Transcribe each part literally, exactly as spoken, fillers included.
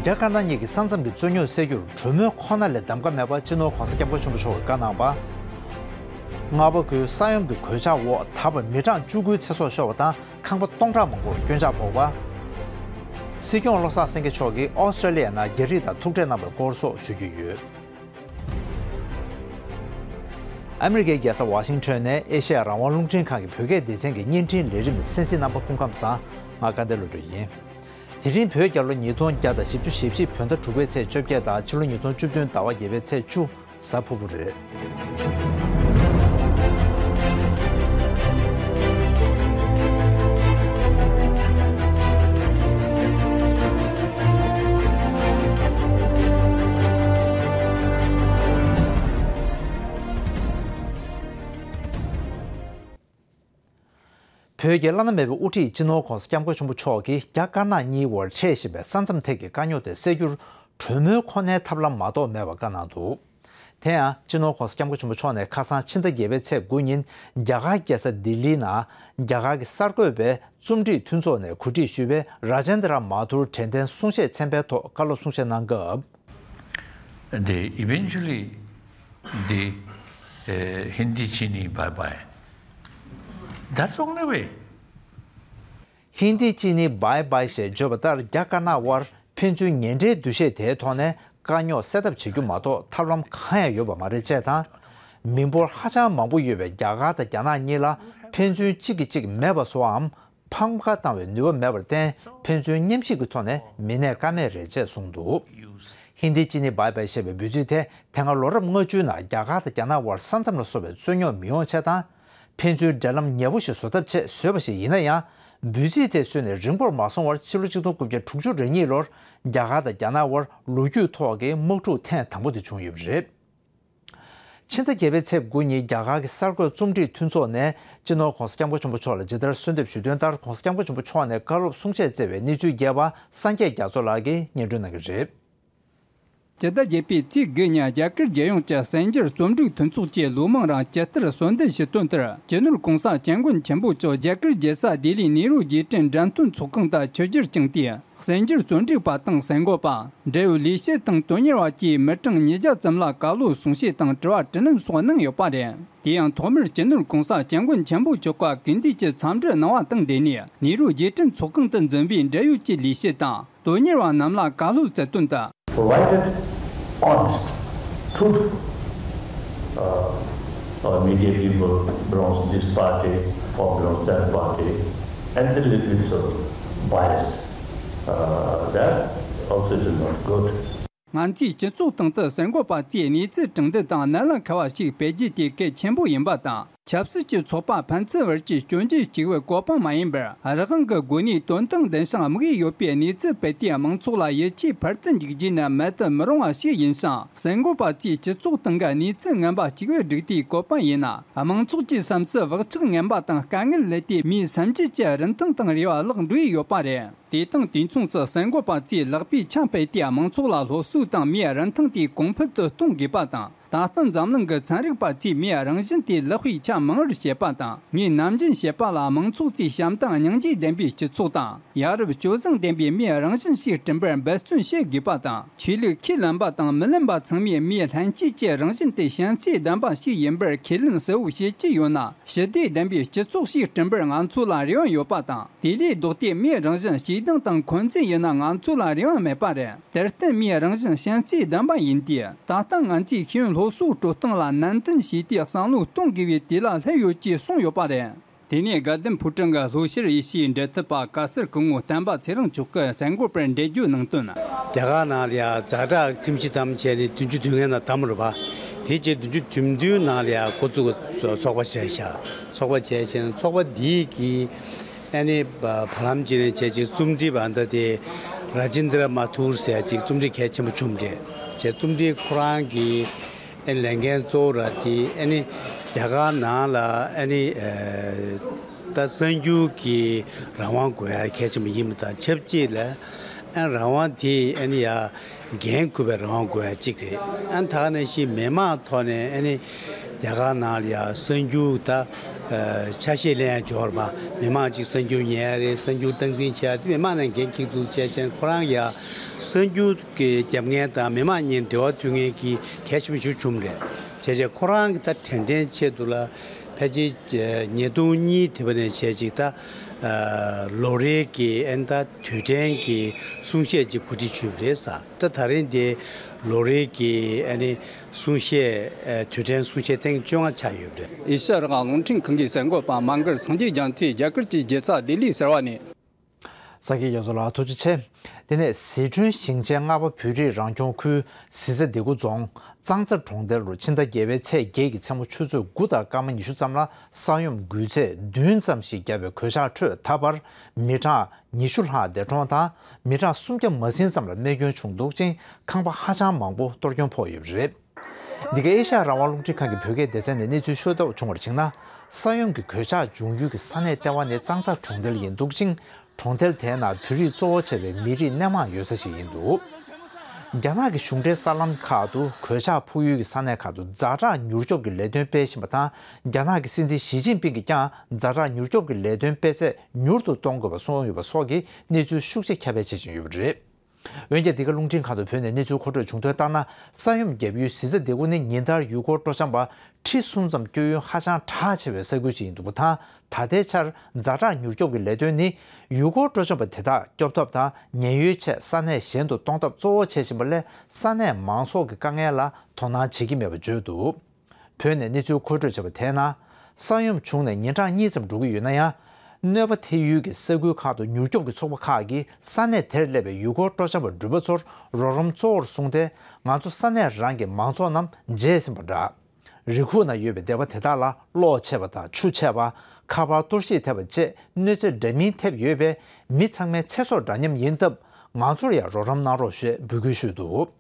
རྒྱ་དཀར་ནག་གཉིས་ཀྱི་ས་མཚམས་ཀྱི་རྩོད་རྙོག་སེལ་རྒྱུར་གྲོས་མོལ་ཁོ་ན་ལས་གདམ་ག་མེད་པ་སྤྱི་ནོར་༧གོང་ས་༧སྐྱབས་མགོན་ཆེན་པོ་མཆོག་གིས་བཀའ་གནང་བ། རྔ་བ་ཁུལ་ས་ཡོམ་གྱི་གོད་ཆག་འོག་ད་བར་མི་གྲངས་བཅུ་དགུའི་ཚེ་སྲོག་ཤོར་བ་དང་ཁང་པ་སྟོང་ཕྲག་མང་པོར་སྐྱོན་ཆག་ཕོག་པ། སྲིད་སྐྱོང་བློ་བཟང་སེང་གེ་མཆོག་གིས་ཨོ་སི་ཀྲེ་ལི་ཡའི་ནང་རྒྱ་རིགས་དང་ཐུག་འཕྲད་གནང་བའི་སྐོར་སོགས་ཞུ་རྒྱུ་ཡོད། ཨ་མི་རི་ཀའི་རྒྱལ་ས་ཝ་ཤིང་ཊོན་ནས་ཨེ་ཤེ་ཡ་རང་དབང་རླུང་འཕྲིན་ཁང་གི་བོད་སྐད་སྡེ་ཚན་གྱི་བརྙན་འཕྲིན་ལས་རིམ་གསན་གཟིགས་གནང་བར་སྐུ་ཁམས་བཟང་། ང་དགའ་ལྡན་བློ་གྲོས་ཡིན། དེ་རིང་བོད་རྒྱལ་ལོ་ཉིས་སྟོང་བརྒྱ་དང་བཞི་བཅུ་ཞེ་བཞི་བོད་ཟླ་དྲུག་པའི་ཚེས་བཅོ་བརྒྱད་དང་ཕྱི་ལོ་ཉིས་སྟོང་བཅུ་བདུན་ཟླ་བ་བརྒྱད་པའི་ཚེས་བཅུ། གཟའ་ཕུར་བུ་རེད། བོད་ཀྱི་བླ་ན་མེད་པའི་དབུ་ཁྲིད་སྤྱི་ནོར་༧གོང་ས་༧སྐྱབས་མགོན་ཆེན་པོ་མཆོག་གིས་རྒྱ་དཀར་ནག་གཉིས་དབར་འཕྲད་བཞིན་པའི་ས་མཚམས་ཐད་ཀྱི་དཀའ་རྙོག་དེ་སེལ་རྒྱུར་གྲོས་མོལ་ཁོ་ནའི་ཐབས་ལམ་མ་གཏོགས་མེད་པ་བཀའ་གནང་འདུག་དེ་ཡང་སྤྱི་ནོར་༧གོང་ས་༧སྐྱབས་མགོན་ཆེན་པོ་མཆོག་ནས་ཁ་སང་ཕྱི་ཟླ་བརྒྱད་པའི་ཚེས་དགུ་ཉིན་རྒྱ་གར་རྒྱལ་ས་ལྡི་ལིའི་ནང་རྒྱ་གར་གྱི་གསར་འགོད་པའི་རྩོམ་སྒྲིག་མཐུན་ཚོགས་ནས་གོ་སྒྲིག་ཞུས་པའི་ར་ཇེན་དྲ་མ་ཐུར་དྲན་རྟེན་གསུང་བཤད་ཚན་པའི་ཐོག་བཀའ་སློབ་གསུང་བཤད་གནང་སྐབས། They eventually, the, uh, Hindi Chini bye bye. That's the only way. ཧིན་དི་ཅི་ནི་བྷའི་བྷའི་ཞེས་བརྗོད་པ་ལྟར་རྒྱ་དཀར་ནག་དབར་ཕན་ཚུན་ངན་འབྲེལ་འདུ་ཤེས་དེའི་ཐོག་ནས་དཀའ་རྙོག་སེལ་ཐབས་བྱེད་རྒྱུ་མ་གཏོགས་ཐབས་ལམ་གང་ཡང་ཡོད་པ་མ་རེད་ཅེས་དང་། མི་འབོར་ཧ་ཅང་མང་པོ་ཡོད་པའི་རྒྱ་གར་དང་རྒྱ་ནག་གཉིས་ལ་ཕན་ཚུན་གཅིག་གིས་གཅིག་མེད་པ་བཟོའམ། ཕམ་ཁ་བཏང་བའི་ནུས་པ་མེད་པར་བརྟེན་ཕན་ཚུན་མཉམ་ཞིབ་ཀྱི་ཐོག་ནས་མི་གནས་ཀ་མེད་རེད་ཅེས་གསུངས་འདུག་ཧིན་དི་ཅི་ནི་བྷའི་བྷའི་ཞེས་པའི་འབོད་ཚིག་དེ་དེ་སྔ་ལོ་རབས་ལྔ་བཅུའི་ནང་རྒྱ་གར་དང་རྒྱ་ནག་དབར་ས་མཚམས་ལ་སོགས་པའི་རྩོད་རྙོག་མི་ཡོང་ཆེད་དང་། ཕན་ཚུན་འབྲེལ་ལམ་ཉེ་པོ་ཞིག་བཟོ་ཐབས་ཆེད་བཟོས་པ་ཞིག་ཡིན་ན་ཡང་། འབོད་ཚིག་དེ་བཟོས་ནས་རིང་པོར་མ་སོང་བར་ཕྱི་ལོ་ཆིག་སྟོང་དགུ་བརྒྱ་དྲུག་ཅུ་རེ་གཉིས་ལོར་རྒྱ་གར་དང་རྒྱ་ནག་དབར་ལོ་རྒྱུས་ཐོག་གི་དམག་འཁྲུག་ཐེངས་དང་པོ་དེ་བྱུང་ཡོད་པ་རེད། ཕྱི་ཟླ་བརྒྱད་པའི་ཚེས་དགུ་ཉིན་རྒྱ་གར་གྱི་གསར་འགོད་རྩོམ་སྒྲིག་མཐུན་ཚོགས་ནས་སྤྱི་ནོར་༧གོང་ས་༧སྐྱབས་མགོན་ཆེན་པོ་མཆོག་ལ་ཇི་ལྟར་གསོལ་འདེབས་ཞུས་དོན་ལྟར་༧གོང་ས་༧སྐྱབས་མགོན་ཆེན་པོ་མཆོག་ནས་བཀའ་སློབ་གསུང་བཤད་སྩལ་བའི་གནས་ཚུལ་རྒྱས་པ་སངས་རྒྱས་རྒྱ་མཚོ་ལགས་ཀྱིས་སྙན་སྒྲོན་གནང་གི་རེད། སྤྱི་ཟླ་བརྒྱད་པའི་ཚེས་དགུ་ཉིན་རྒྱ་གར་རྒྱལ་ཡོངས་ཀྱི་གསར་འགྱུར་རྩོམ་སྒྲིག་མཐུན་ཚོགས་ཀྱི་ལོ་མང་རིང་ཇི་ལྟར་གསོལ་འདེབས་ཞུས་དོན་ལྟར། སྤྱི་ནོར་༧གོང་ས་༧སྐྱབས་མགོན་ཆེན་པོ་མཆོག་རྒྱ་གར་རྒྱལ་ས་ལྡི་ལི་ནེ་རུ་རྗེས་དྲན་འགྲེམས་སྟོན་ཚོགས་ཁང་དུ་ཆིབས་བསྒྱུར་བསྐྱངས་ཏེ། གསར་འགྱུར་རྩོམ་སྒྲིག་པ་དང་གསར་འགོད་པ། འབྲེལ་ཡོད་ལས་བྱེད་དང་དོན་གཉེར་བ་བཅས་མི་གྲངས་ཉིས་བརྒྱ་ཙམ་ལ་བཀའ་སློབ་གསུང་བཤད་དང་དྲི་བ་དྲིས་ལན་སོགས་གནང་ཡོད་པ་རེད། དེ་ཡང་ཐོག་མར་སྤྱི་ནོར་༧གོང་ས་༧སྐྱབས་མགོན་ཆེན་པོ་མཆོག་གིས་དགེ་འདུན་གྱི་འཚམས་འདྲི་གནང་བ་དང་འབྲེལ་ནས་ནེ་རུ་རྗེས་དྲན་ཚོགས་ཁང་དུ་འཛོམས་པའི་འབྲེལ་ཡོད་ཀྱི་ལས་བྱེད་དང་དོན་གཉེར་བ་རྣམས་ལ་བཀའ་སློབ་སྩལ་དོན་དུ། Provided honest, truth, uh, uh, media people belongs this party or belongs that party, and a little bit sort of biased. Uh, that also is not good. ང་ཚོའི་སྤྱི་ཚོགས་སྟེང་དུ་གསར་འགོད་པ་ཚོས་གནས་ཚུལ་དྲང་བདེན་དང་གནད་ལ་འཁེལ་བ་ཞིག་སྤེལ་རྒྱུ་དེ་གལ་ཆེན་པོ་ཡིན་པ་དང་། ཆབ་སྲིད་ཀྱི་ཚོགས་པ་ཕན་ཚུན་བར་གྱི་སྐྱོན་བརྗོད་གཅིག་པུའི་གོ་འཕང་མ་ཡིན་པར། རང་དབང་གི་སྒོ་ནས་དོན་དང་ལྡན་ཞིང་དམིགས་ཡུལ་ཡོད་པའི་གནས་ཚུལ་སྤེལ་ཏེ་དམངས་ཚོགས་ལ་ཡིད་ཆེས་འཕེར་དུ་འཇུག་རྒྱུ་ནི་མེད་དུ་མི་རུང་བ་ཞིག་ཡིན་ཞིང་། གསར་འགོད་པ་ཚོས་སྤྱི་ཚོགས་སྟེང་གི་གནས་ཚུལ་ངན་པ་གཅིག་པུས་བསྒྲིགས་ཏེ་བཀོད་པ་ཡིན་ན། དམངས་ཚོགས་ཀྱི་བསམ་ཚུལ་བག་ཆགས་ངན་པ་དང་དཀའ་ངལ་སླེབས་ཏེ། མིའི་སེམས་རྒྱུད་ཀྱི་རིན་ཐང་དང་རེ་བ་བརླག་འགྲོ་ཡི་ཡོད་པ་རེད། དེ་དང་དུས་མཚུངས་སུ་གསར་འགོད་པ་ཚོས་ལག་པས་ཆང་འཕེན་ཏེ་དམངས་ཚོགས་ལ་སློབ་གསོ་དང་མིའི་རིན་ཐང་དེ་གོང་འཕེལ་དུ་གཏོང་དགོས་པ་དང་། ད་ལྟ་འཛམ་གླིང་གི་ཚན་རིག་པ་ཚོས་མིའི་རང་བཞིན་དེ་ལེགས་པའི་ཆ་མང་བར་བཤད་པ་དང་། མིའི་ནམ་རྒྱུན་བཤད་པ་ལ་དམངས་ཚོགས་ཚོས་བྱམས་དང་སྙིང་རྗེ་ལྡན་པའི་སྤྱི་ཚོགས་དང་། ཡ་རབས་སྤྱོད་བཟང་ལྡན་པའི་མིའི་རང་བཞིན་ཞིག་བསྐྲུན་པར་འབད་བརྩོན་བྱེད་དགོས་པ་དང་། ཆོས་ལུགས་ཁས་ལེན་པ་དང་མི་ལེན་པ་ཚང་མས་མིའི་ལྷན་སྐྱེས་ཀྱི་རང་བཞིན་དེ་བྱམས་བརྩེ་ལྡན་པ་ཞིག་ཡིན་པར་ཁས་ལེན་གསལ་བོ་བྱེད་ཀྱི་ཡོད་ན། ཞི་བདེ་ལྡན་པའི་སྤྱི་ཚོགས་ཤིག་བསྐྲུན་པར་ང་ཚོ་ལ་རེ་བ་ཡོད་པ་དང་། དེ་ལས་ལྡོག་སྟེ་མིའི་རང་བཞིན་ཞེ་སྡང་དང་འཁོན་འཛིན་ཡིན་ན་ང་ཚོ་ལ་རེ་བ་མེད་པ་རེད། དེར་བརྟེན་མིའི་རང་བཞིན་བྱམས་བརྩེ་ལྡན་པ་ཡིན་དུས། ད་ལྟ་ང་ཚོས་ཤེས་ཡོན་སློབ་གསོའི་འགྲོ་སྟངས་ལ་ནན་ཏན་བྱས་ཏེ་བསམ་བློ་གཏོང་དགོས་པའི་དུས་ལ་སླེབས་ཡོད་ཅེས་གསུངས་ཡོད་པ་རེད། དེ་ནས་དགའ་ལྡན་ཕོ་བྲང་གི་ལྷོ་ཤར་ཨེ་ཤི་ཡའི་འབྲེལ་མཐུད་པ་བཀའ་ཟུར་སྐུ་ངོ་བསྟན་པ་ཚེ་རིང་མཆོག་གིས་གསར་འགོད་པར་འགྲེལ་བརྗོད་གནང་དོན། རྒྱ་གར་ནང་ལ་ཡང་ཛ་དྲག་ཁྲིམས་གཞི་བསྡམས་བྱས་ནས་བདུན་ཅུ་དོན་ལྔའི་ནང་བསྡམས་རེད་པ། དེ་རྗེས་བདུན་ཅུ་དོན་བདུན་ནང་ལ་ཡང་འགོ་བཙུགས་ཚོགས་པ་བྱས་ཤག་ཚོགས་པ་བྱས་བྱས་ནས་ཚོགས་པ་འདིས་ཀྱིས་ཨ་ནི་བ་བར་ལམ་ཅིག་ནས་བྱས་ཅིག་རྩོམ་སྒྲིག་པ་འདི་དེ་ར་ཇིན་དྲ་མ་ཐུར་ཟེར་ཅིག་རྩོམ་སྒྲིག་གལ་ཆེན་པོ་བྱུང་རེད། བྱས་རྩོམ་སྒྲིག་ཁོ་རང་གི་ཨ་ནི་ལས་འགན་གཙོ་བོ་ར་དེ་ཨ་ནི་རྒྱ་གར་ནང་ལ་ཨ་ནི་ཨ་ ད་གསར་འགྱུར་གྱི་རང་དབང་དགོས་ཡ་གལ་ཆེན་པོ་ཡིན་པ་དང་ཆབས་ཅིག་ལ་ཨ་རང་དབང་དེ་ཨ་ནི་ཡ་འགན་འཁུར་བའི་རང་དབང་དགོས་ཡ་གཅིག་རེད། ཨ་ད་ག་ནང་བཞིན་མི་མང་ཐོག་ནས་ཨ་ནི་རྒྱ་གར་ནང་ལ་ཡ་གསར་འགྱུར་ད་ཆ་ཤས་ལེན་ཡ་འབྱོར་བ་མི་མང་གཅིག་གསར་འགྱུར་ཉན་ཡ་རེད། གསར་འགྱུར་སྟངས་འཛིན་བྱེད་ཡ་དེ་མི་མང་ནས་འགན་འཁྱེར་འདུག་བྱས་ཙང་ཁོ་རང་ཡ་གསར་འགྱུར་གྱི་རྒྱབ་མཁན་དང་མི་མང་གཉིས་འབྲེལ་བ་མཐུད་མཁན་གྱི་གལ་ཆེན་པོ་ཞིག་བྱུང་རེད། བྱས་ཙང་ཁོ་རང་གི་ད་དྲན་རྟེན་ཆེད་དུ་ལ་ཕལ་ཆེར་ཉིས་སྟོང་གཉིས་དེ་བ་ནས་བྱས་ཅིག་ད་ལོ་རེའི་གི་ཨན་ད་དུས་དྲན་གྱི་གསུང་བཤད་ཅིག་གོ་སྒྲིག་ཞུས་པ་རེད་ས། ད་ད་རིང་དེ་ལོ་རེའི་གི་ཨ་ནི་གསུང་བཤད་དུས་དྲན་གསུང་བཤད་ཐེངས་བཅོ་ལྔ་ཆགས་ཡོད་པ་རེད། ཨེ་ཤ་ཡ་རང་དབང་རླུང་འཕྲིན་ཁང་གི་གསར་འགོད་པ་མང་སྒར་སངས་རྒྱས་རྒྱ་མཚོས་རྒྱ་གར་གྱི་རྒྱལ་ས་ལྡི་ལི་ཟེར་བ་ནས། ས་དགེ་རྒྱ་མཚོ་ལགས་ཐུགས་རྗེ་ཆེ། དེ་ནས་ཟི་ཁྲོན་ཞིང་ཆེན་རྔ་པ་བོད་རིགས་རང་སྐྱོང་ཁུལ་གཟི་རྩ་སྡེ་དགུ་རྫོང་གཙང་རྩེ་གྲོང་རྡལ་རུ་ཕྱི་ཟླ་བརྒྱད་པའི་ཚེས་བརྒྱད་ཀྱི་མཚན་མོ་ཆུ་ཚོད་དགུ་དང་སྐར་མ་ཉི་ཤུ་ཙམ་ལ་ས་ཡོམ་འགུལ་ཚད་བདུན་ཙམ་ཞིག་བརྒྱབ་པའི་གོད་ཆག་ཁྲོད་ད་བར་མི་གྲངས་ཉི་ཤུ་ལྷག་འདས་གྲོངས་དང་མི་གྲངས་སུམ་བརྒྱ་མ་ཟིན་ཙམ་ལ་རྨས་སྐྱོན་བྱུང་འདུག་ཅིང་ཁང་པ་ཧ་ཅང་མང་པོ་གཏོར་སྐྱོན་ཕོག་ཡོད་པ་རེད། འདི་ག་ཨེ་ཤ་ཡ་རང་དབང་རླུང་འཕྲིན་ཁང་གི་བོད་སྐད་སྡེ་ཚན་ནས་གནས་ཚུལ་ཤོད་ཐབས་བྱུང་བར་གཞིགས་ན། ས་ཡོམ་གྱི་གོད་ཆག་འབྱུང་ཡུལ་གྱི་ས་གནས་ལྟེ་བ་ནི་གཙང་རྩེ་གྲོང་རྡལ་ཡིན་འདུག་ཅིང་། གྲོང་རྡལ་དེའི་ནང་བོད་རིགས་གཙོ་བོ་བྱས་པའི་མི་རིགས་སྣེ་མང་ཡོད་ས་ཞིག་ཡིན་འདུག་རྒྱ་ནག་གི་གཞུང་འབྲེལ་གསར་ལམ་ཁག་ཏུ་གོད་ཆག་ཕོག་ཡུལ་གྱི་ས་གནས་ཁག་ཏུ་ཛ་དྲག་མྱུར་སྐྱོབ་ཀྱི་ལས་དོན་སྤེལ་བཞིན་པ་དང་། རྒྱ་ནག་གི་སྲིད་འཛིན་ཞི་ཅིན་ཕིང་གིས་ཀྱང་ཛ་དྲག་མྱུར་སྐྱོབ་ཀྱི་ལས་དོན་སྤེལ་ཚད་མྱུར་དུ་གཏོང་དགོས་པ་གསུངས་ཡོད་པ་སོགས་ཀྱི་གནས་ཚུལ་ཤུགས་ཆེ་ཁྱབ་སྤེལ་བྱེད་བཞིན་ཡོད་པ་རེད། འོན་ཀྱང་འདི་ག་རླུང་འཕྲིན་ཁང་དུ་བོད་ནས་གནས་ཚུལ་མཁོ་སྤྲོད་བྱུང་དོན་ལྟར་ན། ས་ཡོམ་བརྒྱབ་ཡུལ་གཟི་རྩ་སྡེ་དགུ་ནི་ཉིན་ལྟར་ཡུལ་སྐོར་སྤྲོ་འཆམ་པ་ཁྲི་གསུམ་ཙམ་སྐྱོད་ཡུན་ཧ་ཅང་གྲགས་ཆེ་བའི་ས་ཁུལ་ཅིག་ཡིན་འདུག་པ་དང་། ད་ལྟའི་ཆར་ཛ་དྲག་མྱུར་སྐྱོབ་ཀྱི་ལས་དོན་ནི་ཡུལ་སྐོར་སྤྲོ་འཆམ་པ་དེ་དག་སྐྱོབ་ཐབས་དང་ཉེན་གཡོལ་ཆེད་ས་གནས་གཞན་དུ་གཏོང་ཐབས་གཙོ་བོ་བྱེད་བཞིན་པ་ལས། ས་གནས་མང་ཚོགས་ཀྱི་དཀའ་ངལ་ལ་དོ་སྣང་བྱེད་ཀྱི་མེད་པ་བརྗོད་འདུག་བོད་ནས་གནས་ཚུལ་མཁོ་སྤྲོད་བྱས་པ་དེའི་ནང་། ས་ཡོམ་བྱུང་ནས་ཉིན་གྲངས་གཉིས་ཙམ་འགྲོ་གི་ཡོད་ན་ཡང་། གནོད་པ་ཐེབས་ཡུལ་གྱི་ས་ཁུལ་ཁག་ཏུ་མྱུར་སྐྱོབ་ཀྱི་ཚོགས་པ་ཁག་གིས་ས་གནས་དེར་སླེབས་པའི་ཡུལ་སྐོར་སྤྲོ་འཆམ་པ་འགྲུལ་པ་ཚོར་རོགས་རམ་གཙོ་བོར་བཟུང་སྟེ། ང་ཚོ་ས་གནས་རང་གི་མང་ཚོགས་རྣམས་མཇལ་ཟིན་པ་འདྲ། རི་ཁུག་ན་ཡོད་པའི་སྡེ་པ་དེ་དག་ལ་གློག་ཆད་པ་དང་ཆུ་ཆད་པ། ཁ་པར་གཏོར་བཤིག་ཐེབས་པ་བཅས་གནོད་འཚེ་འདྲ་མིན་ཐེབས་ཡོད་པས། མི་ཚང་མའི་ཚེ་སྲོག་འདྲ་མཉམ་ཡིན་སྟབས། ང་ཚོར་ཡང་རོགས་རམ་གནང་རོགས་ཞེས་འབོད་སྐུལ་ཞུས་འདུག་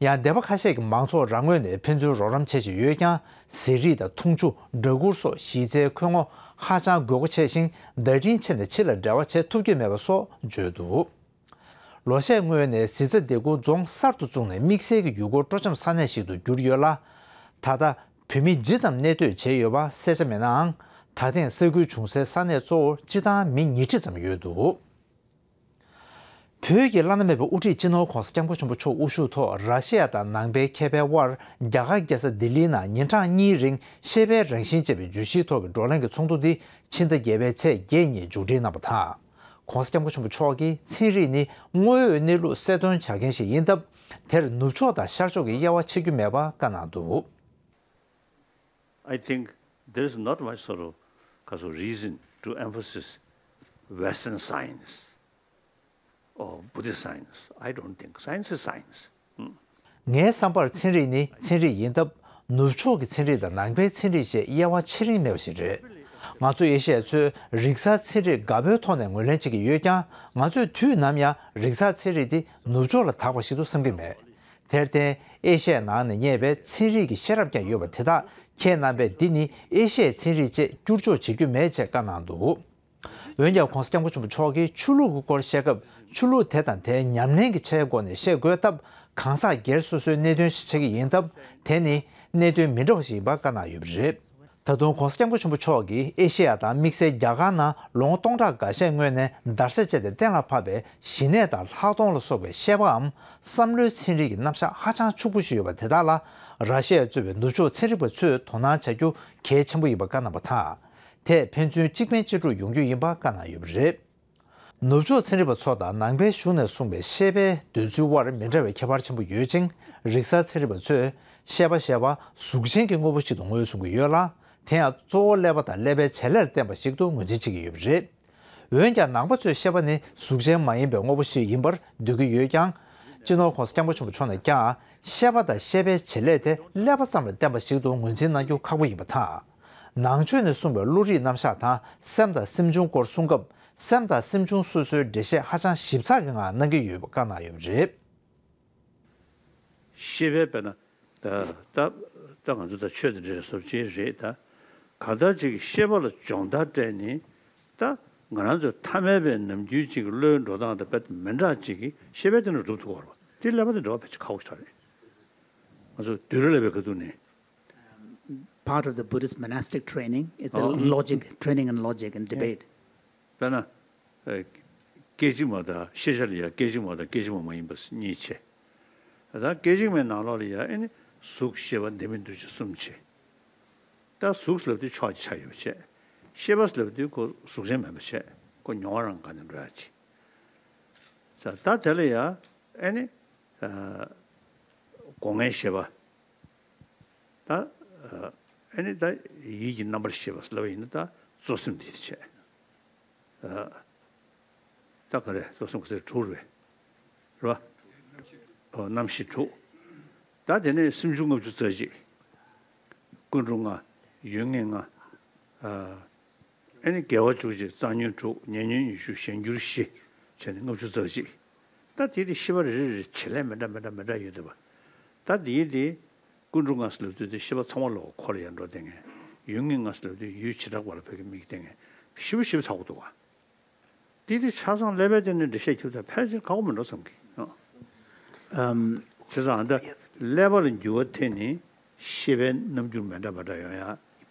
ཡང་སྡེ་པ་ཁ་ཤས་ཀྱི་མང་ཚོགས་རང་ངོས་ནས་ཕན་ཚུན་རོགས་རམ་བྱེད་བཞིན་ཡོད་ཀྱང་། ཟས་རིགས་དང་འཐུང་ཆུ། སྦྲ་གུར་སོགས་གཞི་རྩའི་མཁོ་དངོས་ཧ་ཅང་དགོས་མཁོ་ཆེ་ཞིང་། བརྡ་འཕྲིན་ཆེད་ནས་ཕྱི་ལ་འབྲེལ་བ་བྱེད་ཐུབ་ཀྱི་མེད་པ་སོགས་བརྗོད་འདུག་ལོ་ཤས་སྔོན་ནས་གཟི་རྩ་སྡེ་དགུ་རྫོང་གསར་དུ་བཙུགས་ནས་དམིགས་བསལ་གྱི་ཡུལ་སྐོར་སྤྲོ་འཆམ་ས་གནས་ཤིག་ཏུ་གྱུར་ཡོད་ལ། ད་ལྟ་བོད་མི་ཇི་ཙམ་གནས་སྡོད་བྱས་ཡོད་པ་གསལ་ཆ་མེད་ནའང་། ད་ཐེངས་ས་ཁུལ་བྱུང་སའི་ས་གནས་གཙོ་བོར་སྤྱི་བཏང་མི་ཉིས་ཁྲི་ཙམ་ཡོད་འདུག་བོད་ཀྱི་བླ་ན་མེད་པའི་དབུ་ཁྲིད་སྤྱི་ནོར་༸གོང་ས་༸སྐྱབས་མགོན་ཆེན་པོ་མཆོག་དབུ་བཞུགས་ཐོག་ར་ཤི་ཡ་དང་ནང་པའི་མཁས་པའི་དབར་རྒྱ་གར་རྒྱལ་ས་ལྡི་ལིའི་ནང་ཉིན་གྲངས་གཉིས་རིང་ཤེས་པའི་རང་བཞིན་ཅེས་པའི་བརྗོད་གཞིའི་ཐོག་གི་བགྲོ་གླེང་གི་ཚོགས་འདུ་འདི་ཕྱི་ཟླ་བརྒྱད་པའི་ཚེས་བརྒྱད་ཉིན་མཇུག་སྒྲིལ་གནང་བ་དང་། ༸གོང་ས་༸སྐྱབས་མགོན་ཆེན་པོ་མཆོག་གིས་ཚན་རིག་ནི་དངོས་ཡོད་གནས་ལུགས་གསལ་སྟོན་བྱ་མཁན་ཞིག་ཡིན་སྟབས། དེར་ནུབ་ཕྱོགས་དང་ཤར་ཕྱོགས་ཀྱི་དབྱེ་བ་ཕྱེ་རྒྱུ་མེད་པ་བཀའ་གནང་འདུག I think there is not much sort of, kind of reason to emphasize Western science or Buddhist science. I don't think. Science is science. ངའི་བསམ་པར་ཚན་རིག་ནི་ཚན་རིག་ཡིན་སྟབས། ནུབ་ཕྱོགས་ཀྱི་ཚན་རིག་དང་ནང་པའི་ཚན་རིག་ཅེས་དབྱེ་བ་ཕྱེ་རིན་མེད་པ་ཞིག་རེད། ང་ཚོ་ཨེ་ཤི་ཡ་ཚོས་རིག་གསར་ཚན་རིག་དགའ་པོའི་ཐོག་ནས་ངོས་ལེན་བྱེད་ཀྱི་ཡོད་ཀྱང་། ང་ཚོས་དུས་ནམ་ཡང་རིག་གསར་ཚན་རིག་དེ་ནུབ་ཕྱོགས་ལ་དག་པ་ཞིག་ཏུ་བསམ་གྱི་མེད། དེར་བརྟེན། ཨེ་ཤ་ཡའི་ནང་ནས་རྙེད་པའི་ཚན་རིག་གི་ཤེས་རབ་ཀྱང་ཡོད་པ་དེ་དག་ཁྱེད་རྣམ་པས་འདི་ནི་ཨེ་ཤ་ཡའི་ཚན་རིག་ཅེས་བསྒྱུར་བཅོས་བྱེད་རྒྱུ་མེད་ཅེས་བཀའ་གནང་འདུག་འོན་ཀྱང་༸གོང་ས་༸སྐྱབས་མགོན་ཆེན་པོ་མཆོག་གིས་ཆོས་ལུགས་ཀྱི་སྐོར་བཤད་སྐབས། ཆོས་ལུགས་དེ་དང་དེའི་ཉམས་ལེན་གྱི་ཆའི་སྒོ་ནས་བཤད་དགོས་སྟབས། གང་ཟག་སྒེར་སོ་སོའི་གནད་དོན་ཞིག་ཆགས་ཀྱི་ཡིན་སྟབས། དེ་ནི་གནད་དོན་མི་འདྲ་བ་ཞིག་ཡིན་པ་བཀའ་གནང་ཡོད་པ་རེད། ད་དུང་༸གོང་ས་༸སྐྱབས་མགོན་ཆེན་པོ་མཆོག་གིས་ཨེ་ཤེ་ཡ་དང་དམིགས་བསལ་རྒྱ་གར་ནང་ལོ་ངོ་སྟོང་ཕྲག་འགའ་ཤས་སྔོན་ནས་དར་ཆ་བཅད་དེ་གཏན་ལ་ཕབ་པའི་ཞི་གནས་དང་ལྷག་མཐོང་ལ་སོགས་པའི་བཤད་པའམ་བསམ་བློའི་ཚན་རིག་གི་རྣམ་གཞག་ཧ་ཅང་ཕྱུག་པོ་ཞིག་ཡོད་པ་དེ་དག་ལ། ར་ཤི་ཡས་གཙོས་པའི་ནུབ་ཕྱོགས་ཚན་རིག་པ་ཚོས་དོ་སྣང་བྱ་རྒྱུ་གལ་ཆེན་པོ་ཡིན་པ་བཀའ་གནང་བ་དང་། དེས་ཕན་ཚུན་གཅིག་ཕན་གཅིག་གྲོགས་ཡོང་རྒྱུ་ཡིན་པ་བཀའ་གནང་ཡོད་པ་རེད། ནུབ་ཕྱོགས་ཚན་རིག་པ་ཚོ་དང་ནང་པའི་གཞུང་ནས་གསུངས་པའི་བཤད་པའི་འདོད་ཚུལ་དབར་མི་འདྲ་བའི་ཁྱད་པར་ཆེན་པོ་ཡོད་ཅིང་། རིག་གསར་ཚན་རིག་པ་ཚོས་བཤད་པ་ཞེས་པ་གཟུགས་ཅན་གྱི་དངོས་པོ་ཞིག་ཏུ་ངོས་བཟུང་གི་ཡོད་ལ། དེ་ཡང་གཙོ་བོ་ཀླད་པ་དང་ཀླད་པའི་བྱེད་ལས་ལ་བརྟེན་པ་ཞིག་ཏུ་ངོས་འཛིན་བྱེད་ཀྱི་ཡོད་པ་རེད། འོན་ཀྱང་ནང་པ་ཚོས་བཤད་པ་ནི་གཟུགས་ཅན་མ་ཡིན་པའི་དངོས་པོ་ཞིག་ཡིན་པར་འདོད་ཀྱི་ཡོད་ཀྱང་། སྤྱི་ནོར་༸གོང་ས་༸སྐྱབས་མགོན་ཆེན་པོ་མཆོག་ནས་ཀྱང་། བཤད་པ་དང་བཤད་པའི་བྱེད་ལས་དེ་ཀླད་པ་ཙམ་ལ་བརྟེན་པ་ཞིག་ཏུ་ངོས་འཛིན་གནང་རྒྱུ་ཁག་པོ་ཡིན་པ་དང་། ནང་ཆོས་ནས་གསུངས་པའི་བློ་རིག་རྣམ་གཞག་དང་སེམས་དང་སེམས་བྱུང་སྐོར་གསུང་སྐབས། སེམས་དང་སེམས་བྱུང་སོ་སོའི་འགྲེལ་བཤད་ཧ་ཅང་ཞིབ་ཚགས་ཀྱི་ངང་གནང་གི་ཡོད་པ་བཀའ་གནང་ཡོད་པ་རེད། ཤེས་པས་དཔེར་ན་ད་ད་ད་ང་ཚོ་ད་ཆོས་དང་འབྲེལ་བའི་བཟོ་བཅོས་རེད་ད། གང་ལྟར་ཅིག་ཤེས་པ་ལ་སྦྱོང་བརྡར་སྤྲད་ནས་ ད་ང་རང་ཚོའི་ཐ་མལ་པའི་ནམ་རྒྱུན་གཅིག་གི་བློའི་འགྲོ་སྟངས་དང་དཔེ་མི་འདྲ་གཅིག་གིས་ཤེས་པའི་སྟེང་ནས་སྒྲུབ་ཐུབ་ཀྱི་ཡོད་རེད་པ། དེ་ཀླད་པ་དེ་འགྲོ་བ་ཕལ་ཆེར་ཁག་པོ་ཞིག་རེད། ང་ཚོ་བསྡུས་གྲྭ་ལབ་པའི་ཁ་ཐུག་ནས། Part of the Buddhist monastic training, it's a ཨོ། Logic, training in logic and debate. དཔེར་ན། ཨ། སྐད་ཅིག་མ་དང་ཤེས་བྱ་ལ་ཡང་སྐད་ཅིག་མ་དང་སྐད་ཅིག་མ་མ་ཡིན་པ་གཉིས་བྱས། ད་སྐད་ཅིག་མའི་ནང་ལོགས་ལ་ཡང་ཨེ་ནི་གཟུགས་ཤེས་པ་ལྡན་མིན་འདུ་བྱེད་གསུམ་བྱས། ད་གཟུགས་ལབ་དུས་ཕྱོགས་ཀྱི་ཆ་ཡོད་པ་བྱས། ཤེས་པ་ལབ་དུས་ཁོ་གཟུགས་ཅན་མིན་པ་བྱས། ཁོ་མྱོང་བ་རང་སྒང་ནས་འགྲོ་ཡ་ཅིག་ད་ད་དེ་ལ་ཡང་ཨེ་ནི། ཨ། སྒོ་ལྔའི་ཤེས་པ། ད། ཨ། ཨེ་ནི་ད་ཡིད་ཀྱི་རྣམ་པར་ཤེས་པ་ལབ་པ་ཡིན་ན་ད་གཙོ་སེམས་འདི་བྱས། ཨ། ད་ག་རེ་གཙོ་སེམས་ག་ཚོད་དྲུག་རེད། རེད་པ། ཨོ། རྣམ་ཤེས་དྲུག་ད་དེ་ནས་སེམས་བྱུང་ལྔ་བཅུ་རྩ་གཅིག་ཀུན་འགྲོ་ལྔ། ཡུལ་ངེས་ལྔ། ཨ། ཨེ་ནི་དགེ་བ་བཅུ་གཅིག་རྩ་ཉོན་དྲུག་ཉེ་ཉོན་ཉི་ཤུ་གཞན་འགྱུར་བཞི་བྱས་ནས་ལྔ་བཅུ་རྩ་གཅིག་ད་དེ་དེ་ཤེས་པ་རེ་རེ་རེ་བྱེད་ལས་མི་འདྲ་མི་འདྲ་མི་འདྲ་ཡོད་འདུག་པ། ད་དེའི་དེ་ཀུན་འགྲོ་ལྔ་ཟེར་ལབ་དུས་དེ་ཤེས་པ་ཚང་མ་ལོག་འཁོར་ལ་ཡར་འགྲོ་བསྡད་མཁན། ཡུལ་ངེས་ལྔ་ཟེར་ལབ་དུས་ཡུལ་བྱེ་བྲག་པ་ལ་བོད་ཀྱི་མིག་བསྟན་མཁན་ཞེ་པོ་ཞེ་པོ་ཚ་པོ་འདུག་པ། དེ་དེ་ཆ་ཚང་ཀླད་པའི་སྟེང་ནས་འགྲེལ་བཤད་རྒྱབ་ད་ཕལ་ཆེར་ཁག་པོ་མི་འགྲོ་བསམ་གི། ཨ། ཨམ། བྱས་ཙང་ད་ཀླད་པ་ལ་འགྱུར་བ་ཐེབས་ནས་ཤེས་པའི་རྣམ་འགྱུར་མི་འདྲ་མི་འདྲ་ཡོང་ཡ།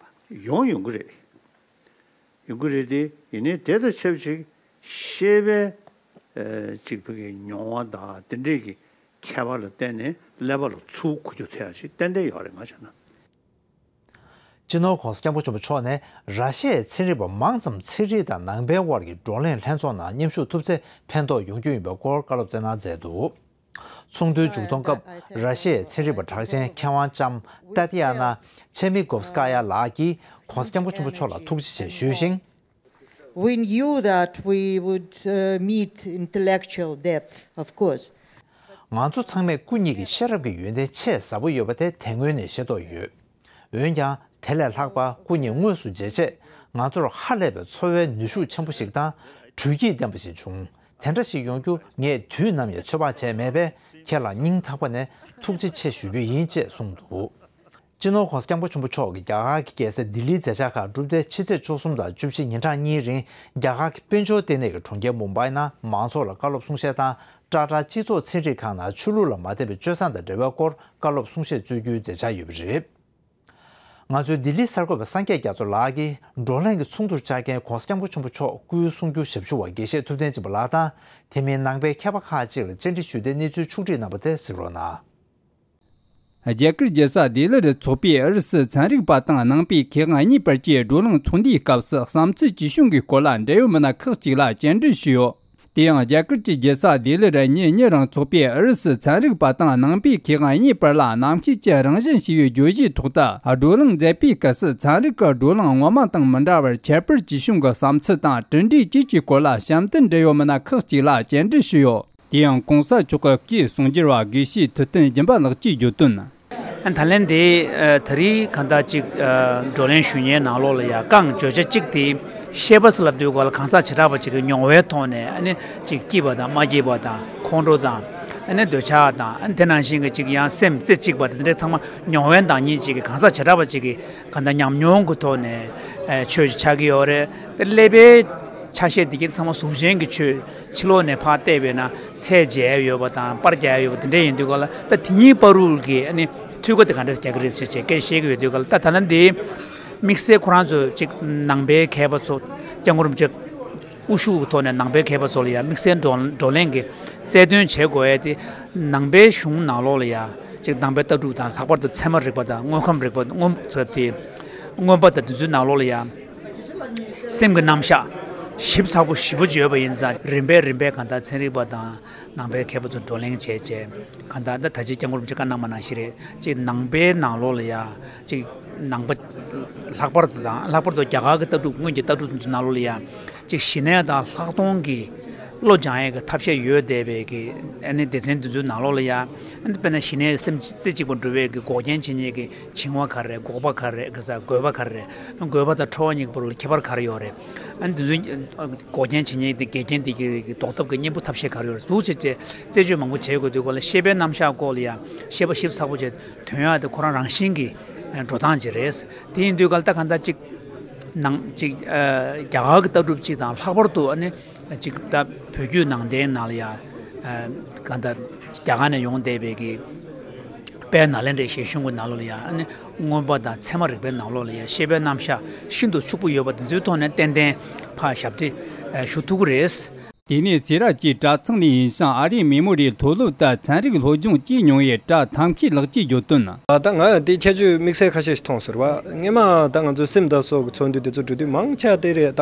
ཡོང་ཡོང་གི་རེད། ཡོང་གི་རེད་དེ། ཡིན་ནའི་དེ་དང་ཆབས་ཅིག་ཤེས་པའི། ཨ། ཅིག་བོད་ཀྱི་མྱོང་བ་དང་དེ་འདྲས་ཀྱི་ཁྱད་པར་ལ་བརྟེན་ནས་ཀླད་པ་ལ་ཚུར་འགུལ་སྐྱོད་ཐེབས་ཡ་ཞིག་ཏན་ཏན་ཡོད་རེད་ང་བྱས་ན། སྤྱི་ནོར་༸གོང་ས་༸སྐྱབས་མགོན་ཆེན་པོ་མཆོག་ནས་ར་ཤི་ཡའི་ཚན་རིག་པ་མང་ཙམ་ཚན་རིག་དང་ནང་པའི་དབར་གྱི་བགྲོ་གླེང་ལྷན་ཚོགས་ནང་མཉམ་ཞུགས་ཐུབ་ཚེ་ཕན་ཐོགས་ཡོང་རྒྱུ་ཡིན་པའི་སྐོར་བཀའ་སློབ་སྩལ་གནང་མཛད་འདུག་ཚོགས་འདུའི་མཇུག་སྡོམ་སྐབས་ར་ཤི་ཡའི་ཚན་རིག་པ་གྲགས་ཅན་མཁས་དབང་ལྕམ་ཏ་ཏི་ཡ་ན་ཆེ་མི་གོབ་སྐ་ཡ་ལགས་ཀྱིས་༸གོང་ས་༸སྐྱབས་མགོན་ཆེན་པོ་མཆོག་ལ་ཐུགས་རྗེ་ཆེ་ཞུས་ཤིང་། We knew that we would, uh, meet intellectual depth, of course. ང་ཚོ་ཚང་མས་སྐུ་ཉིད་ཀྱི་ཤེས་རབ་ཀྱི་ཡོན་ཏན་ཆེས་ཟབ་པོ་ཡོད་པ་དེ་དེ་སྔོན་ནས་ཤེས་རྟོགས་ཡོད། འོན་ཀྱང་དེ་ལས་ལྷག་པ་སྐུ་ཉིད་དངོས་སུ་མཇལ་རྗེས་ང་ཚོར་ཧ་ལས་པའི་འཚོ་བའི་ནུས་ཤུགས་ཆེན་པོ་ཞིག་དང་དྲོད་སྐྱིད་ལྡན་པ་ཞིག་བྱུང་། དེ་འདྲ་ཞིག་ཡོང་རྒྱུ་ངས་དུས་ནམ་ཡང་ཚོད་དཔག་བྱས་མེད་པས་ཁྱེད་ལ་སྙིང་ཐག་པ་ནས་ཐུགས་རྗེ་ཆེ་ཞུ་རྒྱུ་ཡིན་ཅེས་གསུངས་འདུག་སྤྱི་ནོར་༸གོང་ས་༸སྐྱབས་མགོན་ཆེན་པོ་མཆོག་གིས་རྒྱ་གར་གྱི་རྒྱལ་ས་ལྡི་ལིའི་མཛད་འཆར་ཁག་གྲུབ་སྟེ་ཕྱི་ཚེས་བཅུ་གསུམ་དང་བཅུ་བཞི་ཉིན་གྲངས་གཉིས་རིང་རྒྱ་གར་གྱི་དཔལ་འབྱོར་ལྟེ་གནས་ཀྱི་གྲོང་ཁྱེར་མུམ་བྷའི་ནང་མང་ཚོགས་ལ་བཀའ་སློབ་གསུང་བཤད་དང་ཏྲ་ཏྲ་སྤྱི་ཚོགས་ཚན་རིག་ཁང་ནང་ཆོས་ལུགས་ལ་མ་བརྟེན་པའི་སྤྱོད་བཟང་དང་འབྲེལ་བའི་སྐོར་བཀའ་སློབ་གསུང་བཤད་སྩོལ་རྒྱུའི་མཛད་འཆར་ཡོད་པ་རེད། ང་ཚོའི་ལྡི་ལིའི་གསར་འགོད་པ་སངས་རྒྱས་རྒྱ་མཚོ་ལགས་ཀྱིས་བགྲོ་གླེང་གི་ཚོགས་འདུར་བཅར་མཁན་༸གོང་ས་༸སྐྱབས་མགོན་ཆེན་པོ་མཆོག་སྐུའི་གསུང་སྒྱུར་ཞབས་ཞུ་བ་དགེ་བཤེས་ཐུབ་བསྟན་སྦྱིན་པ་ལགས་དང་དེ་མིན་ནང་པའི་མཁས་པ་ཁག་ཅིག་ལ་བཅར་འདྲི་ཞུས་ཏེ་གནས་ཚུལ་ཕྱོགས་བསྒྲིགས་གནང་བ་དེ་གཟིགས་རོགས་གནང་། རྒྱ་གར་རྒྱལ་ས་ལྡི་ལིར་ཚོགས་པའི་ཨུ་རུ་སུ་ཚན་རིག་པ་དང་ནང་པའི་མཁས་དབང་གཉིས་བར་གྱི་བགྲོ་གླེང་ཚོགས་འདུའི་སྐབས་སུ་བསམ་ཚུལ་ཇི་བྱུང་གི་སྐོར་ལ་འབྲེལ་ཡོད་མི་སྣ་ཁག་ཅིག་ལ་བཅར་འདྲི་ཞུས་ཡོད། དེ་ཡང་རྒྱ་གར་གྱི་རྒྱལ་ས་ལྡི་ལིར་ཉིན་གཉིས་རིང་ཚོགས་པའི་ཨུ་རུ་སུ་ཚན་རིག་པ་དང་ནང་པའི་མཁས་དབང་གཉིས་བར་ལ་རྣམ་ཤེས་ཀྱི་རང་བཞིན་ཞེས་པའི་བརྗོད་གཞིའི་ཐོག་ཏུ་བགྲོ་གླེང་མཛད་པའི་སྐབས་སུ་ཚན་རིག་གི་བགྲོ་གླེང་སྔོན་མ་དང་མི་འདྲ་བར་ཁྱད་པར་ཇི་བྱུང་གི་བསམ་ཚུལ་དང་གྲུབ་འབྲས་བཅས་ཀྱི་སྐོར་ལ་གཤམ་དུ་འབྲེལ་ཡོད་མི་སྣ་ཁག་ཅིག་ལ་བཅར་འདྲི་ཞུས་ཡོད། དེ་ཡང་གོང་ས་མཆོག་གི་སྐུའི་གསུང་སྒྱུར་བ་དགེ་བཤེས་ཐུབ་བསྟན་སྦྱིན་པ་ལགས་ཀྱིས་བརྗོད་དོན། ད་ལན་དེ་ད་རེས་གང་ལྟར་ཅིག་བགྲོ་གླེང་ཞུ་མཁན་ནང་ལོགས་ལ་ཡ་རྐང་བརྗོད་བྱ་གཅིག་དེ་ཤེས་པ་ཟེར་ལབ་དུས་ག་ལ་གང་ཟག་བྱེ་བྲག་པ་ཅིག་གི་མྱོང་བའི་ཐོག་ནས་ཨ་ནི་ཅིག་སྐྱིད་པ་དང་མ་སྐྱིད་པ་དང་ཁོང་ཁྲོ་དང་ཨ་ནི་འདོད་ཆགས་དང་ཨ་ནི་དེ་ནང་བཞིན་གྱི་ཅིག་ཡང་སེམས་རྩེ་གཅིག་པ་དང་དེ་འདྲའི་ཚང་མ་མྱོང་བའི་བདག་ཉིད་ཅིག་གི་གང་ཟག་བྱེ་བྲག་པ་ཅིག་གི་གང་ལྟར་ཉམས་མྱོང་གི་ཐོག་ནས་ཆོས་ཤིག་ཆགས་ཀྱི་ཡོད་རེད། དེ་ཀླད་པའི་ཆ་ཤས་འདི་གའི་ཚང་མ་གཟུགས་ཅན་གྱི་ཆོས་ཕྱི་ལོགས་ནས་ཕར་བལྟས་པས་ན་ཚད་འཇལ་ཡོད་པ་དང་པར་རྒྱག་ཡོད་པ་དེ་འདྲ་ཡིན་དུས་ག་ལ་ད་དེ་གཉིས་བར་དུ་གི་ཨ་ནི་འཕྲུལ་འཁོར་དེ་ག་འདྲ་རྒྱག་གི་རེད་ཟེར་བྱས་སྐད་བཤད་ཀྱི་ཡོད་དུས་ག་ལ་ད་ད་ལན་འདི་དམིགས་བསལ་ཁོ་རང་ཚོ་ཅིག་ནང་པའི་མཁས་པ་ཚོ་སྐྱབས་མགོན་རིན་པོ་ཆེ་དབུ་བཞུགས་ཀྱི་ཐོག་ནས་ནང་པའི་མཁས་པ་ཚོ་ལ་ཡང་དམིགས་བསལ་བགྲོ་བགྲོ་གླེང་གི་རྩལ་འདོན་བྱེད་དགོས་ཡ་དེ་ནང་པའི་གཞུང་ནང་ལོགས་ལ་ཡང་ཅིག་ནང་པའི་ལྟ་གྲུབ་དང་ལྷག་པར་དུ་ཚད་མ་རིག་པ་དང་དངོས་ཁམས་རིག་པ་མངོན་ཚུལ་དེ་མངོན་པ་དང་དེ་ཚོའི་ནང་ལོགས་ལ་ཡང་སེམས་ཀྱི་རྣམ་གཞག་ཞིབ་ཚགས་པོ་ཞེ་པོ་ཅིག་ཡོད་པ་ཡིན་ཙང་རིམ་པས་རིམ་པས་གང་ལྟར་ཚན་རིག་པ་དང་ནང་པའི་མཁས་པ་ཚོ་བགྲོ་གླེང་བྱས་བྱས་གང་ལྟར་ད་ད་ཅི་སྐྱབས་མགོན་རིན་པོ་ཆེ་བཀའ་གནང་བ་ནང་བཞིན་རེད། ཅིག་ནང་པའི་ནང་ལོགས་ལ་ཡ་ཅིག་ནང་པ་ལྷག་པར་དུ་དང་ལྷག་པར་དུ་རྒྱ་གར་གྱི་ལྟ་གྲུབ་སྔོན་གྱི་ལྟ་གྲུབ་ཚོའི་ནང་ལོགས་ལ་ཡ་ཅིག་ཞི་གནས་དང་ལྷག་མཐོང་གི་བློ་སྦྱང་ཡས་ཀྱི་ཐབས་ཤེས་ཡོད་བསྡད་པའི་གི་ཨ་ནི་སྡེ་ཚན་དེ་ཚོའི་ནང་ལོགས་ལ་ཡ་ཨ་ནི་དཔེར་ན་ཞི་གནས་སེམས་རྩེ་གཅིག་པ་འགྲུབ་པའི་གི་འགོག་རྐྱེན་བྱེད་མཁན་གྱི་འཆིང་བ་ག་རེ་རེད། འགོག་པ་ག་རེ་རེད། ག་ས་འགོས་པ་ག་རེ་རེད། འགོས་པ་དང་ཁྲོ་བ་གཉིས་ཀྱི་བར་ལ་ཁྱད་པར་ག་རེ་ཡོད་རེད། ཨ་ནི་དེ་ཚོའི་འགོག་རྐྱེན་བྱེད་མཁན་དེ་འགལ་རྐྱེན་དེ་གི་ལྡོག་ཐབས་ཀྱི་གཉེན་པོ་ཐབས་ཤེས་ག་རེ་ཡོད་རེད། འདུག་བྱས་བྱས་རྩད་གཅོད་མང་པོ་བྱེད་དགོས་དུས་སྐོར་ལ་ཤེས་པའི་རྣམ་གཞག་སྐོར་ལ་ཡང་ཤེས་པ་ཞིབ་ཚགས་པོ་བྱས་དོན་ཡོད་དེ་ཁོ་རང་རང་བཞིན་གྱི་འགྲོ་སྟངས་ཅིག་རེད། དེ་ཡིན་དུས་སྐབས་ད་གང་ལྟར་ཅིག་ ནང་གཅིག་ཨ། རྒྱ་གར་གྱི་ལྟ་གྲུབ་གཅིག་དང་ལྷག་པར་དུ་ཨ་ནི་གཅིག་ད་བོད་བརྒྱུད་ནང་བསྟན་ནང་ལ་ཡང་ཨ། གང་ལྟར་རྒྱ་གར་ནས་ཡོང་བསྡད་པའི་གི་དཔལ་ནཱ་ལེནྡྲའི་ཞལ་གཞུང་གི་ནང་ལོགས་ལ་ཡང་ཨ་ནི་མངོན་པ་དང་ཚད་མ་རིག་པའི་ནང་ལོགས་ལ་ཡང་བཤད་པའི་རྣམ་གཞག་ཤིན་ཏུ་ཕྱུག་པོ་ཡོད་པ་དེ་ཚོའི་ཐོག་ནས་ཏན་ཏན་ཕར་ཞབས་འདེགས་ཞུ་ཐུབ་ཀྱི་རེད། དེ་ནས་སེ་ར་བྱེས་གྲྭ་ཚང་ནས་ཡིན་ཞིང་ཨ་རིའི་མེ་མོ་རིའི་མཐོ་སློབ་ཏུ་ཚན་རིག་སློབ་སྦྱོང་བྱས་མྱོང་བའི་གྲྭ་ཐབས་མཁས་ལགས་ཀྱིས་བརྗོད་དོན། ད་ང་དེ་ཁྱད་ཆོས་དམིགས་བསལ་ཁ་ཤས་ཤིག་མཐོང་ཟེར་བ། སྔས་མ་ད་ང་ཚོ་སིམ་དང་སོགས་ཀྱི་ཚོགས་འདུ་དེ་ཚོ་འགྲོ་དུས་མང་ཆེ་དེ་རེད། ད་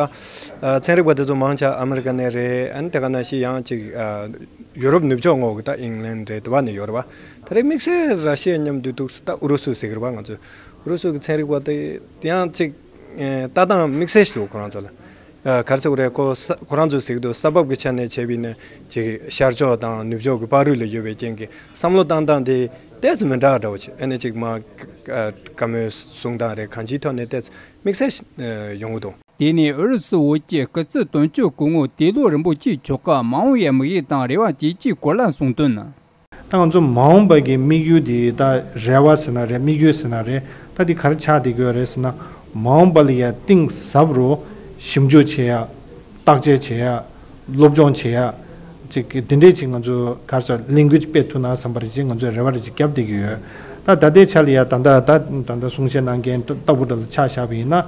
ཚན་རིག་པ་དེ་ཚོ་མང་ཆེ་ཨ་མི་རི་ཀ་ནས་རེད། ཨ་ནི་དེ་ག་ནང་བཞིན་ཡང་ཅིག་ཡུ་རོབ་ནུབ་ཕྱོགས་ངོས་ཀྱི་ད་ཨིང་ལན་རེད། དེ་བ་ནས་ཡོད་རེད་བ། ད་རེས་དམིགས་བསལ་ར་ཤི་ཡ་མཉམ་དུ་འདུག་ད་ཨུ་རུ་སུ་ཟེར་གི་རེད་བ། ང་ཚོ་ཨུ་རུ་སུ་གི་ཚན་རིག་པ་དེ་ཡང་ཅིག་ལྟ་སྟངས་དམིགས་བསལ་ཞིག་འདུག་ཁོ་རང་ཚོ་ལ། ཨ། ག་རེ་ཟེར་དགོས་རེད། ཁོ་ས་ཁོ་རང་ཚོས་ཟེར་གྱི་འདུག་ས་བབ་ཀྱི་ཆ་ནས་བྱས་པ་ཡིན་ན་ཅིག་ཤར་ཕྱོགས་དང་ནུབ་ཕྱོགས་ཀྱི་བར་རུ་ལ་ཡོད་པའི་རྐྱེན་གྱིས་བསམ་བློ་བཏང་སྟངས་དེ་ཏོག་ཙམ་མི་འདྲ་བ་འདྲ་བོ་ཅིག་ཨ་ནི་ཅིག་མ་བཀའ་མོལ་གསུང་སྟངས་རེད། གང་ཅིའི་ཐོག་ནས་ཏོག་ཙམ་དམིགས་བསལ་ཞིག་ཡོང་གི་འདུག་དེ་ནས་ཨུ་རུ་སུ་བོད་ཀྱི་སྐུ་ཚབ་དོན་གཅོད་སྐུ་ངོ་ཏེ་ལོ་རིན་པོ་ཆེ་མཆོག་གིས་མ་འོངས་པའི་དམིགས་ཡུལ་དང་རེ་བ་ཇི་ལྕི་སྐོར་ལ་གསུངས་དོན། ད་ང་ཚོ་མ་འོངས་པ་གི་དམིགས་ཡུལ་དེ་ད་རེ་བ་ཟེར་ན་རེད། དམིགས་ཡུལ་ཟེར་ན་རེད། ད་འདི་ག་རེ་ཆགས་བསྡད་ཀྱི་ཡོད་རེད་ཟེར་ན། མ་འོངས་པ་ལ་ཡ་གཏིང་ཟབ་རུ་ཞིབ་འཇུག་བྱེད་ཡ། བརྟག་དཔྱད་བྱེད་ཡ། སློབ་སྦྱོང་བྱེད་ཡ། ཅིག་འདི་འདྲས་ཅིག་ང་ཚོ་ག་རེ་ཟེར་ལས་འགུལ་ཅིག་སྤེལ་ཐུབ་ན་བསམ་པ་རེད། ཅིག་ང་ཚོས་རེ་བ་རེ་ཅིག་བརྒྱབ་བསྡད་ཀྱི་ཡོད། ད་ད་ལྟའི་ཆ་ལ་ཡ་ད་ལྟ་ད་ད་ལྟ་གསུང་བཤད་གནང་མཁན་ལྟ་བུ་འདྲ་ལ་ཆ་བཞག་པ་ཡིན་ན།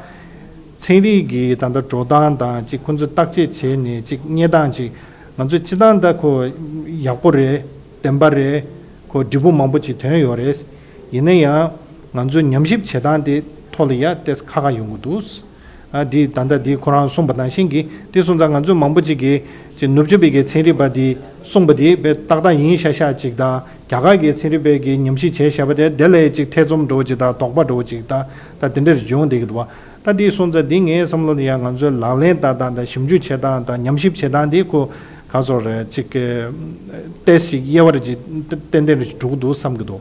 ཚན་རིག་གི་ད་ལྟ་འགྲོ་སྟངས་དང་ཅིག་ཁོང་ཚོས་བརྟག་དཔྱད་བྱས་ནས་ཅིག་གནས་སྟངས་ཅིག་ང་ཚོས་སྤྱིར་བཏང་ད་ཁོ་ཡག་པོ་རེད། བདེན་པ་རེད། ཁོ་འབྲས་བུ་མང་པོ་ཅིག་ཐོན་ཡོད་རེད། ཡིན་ན་ཡང་ང་ཚོས་ཉམས་ཞིབ་བྱེད་སྟངས་དེ་ཐོག་ལ་ཡ་ཏོག་ཙམ་ཁག་ཁག་ཡོང་གི་འདུག་ཨ། འདི་ད་ལྟ་འདི་ཁོ་རང་གསུངས་པ་ནང་བཞིན་གྱི་དེ་སོང་ཙང་ང་ཚོས་མང་པོ་ཅིག་གིས་ཅིག་ནུབ་ཕྱོགས་པའི་གི་ཚན་རིག་པ་འདི་གསུངས་པ་འདི་དཔེ་ཏག་ཏག་ཡིན་ཤག་ཤག་ཅིག་དང་། རྒྱ་གར་གྱི་ཚན་རིག་པའི་གི་ཉམས་ཞིབ་བྱས་བཞག་པ་དེ་དེ་ལ་ཅིག་ཐེ་ཚོམ་འདྲ་བོ་ཅིག་དང་དོགས་པ་འདྲ་བོ་ཅིག་དང་། ད་དེ་འདྲ་ཡོང་བསྡད་ཀྱི་འདུག་བ། ད་འདི་སོང་ཙང་འདི་ངའི་བསམ་བློ་ལ་ཡང་ང་ཚོའི་ལག་ལེན་བསྟར་སྟངས་དང་ཞིབ་འཇུག་བྱེད་སྟངས་དང་ཉམས་ཞིབ་བྱེད་སྟངས་འདི་ཁོ་ག་ཚོད་རེད་ཅིག་ཏོག་ཙམ་ཞིག་དབྱེ་བ་རེ་ཅིག་ཏན་ཏན་རེ་ཅིག་འགྲོ་གི་འདུག་བསམ་གྱི་འདུག་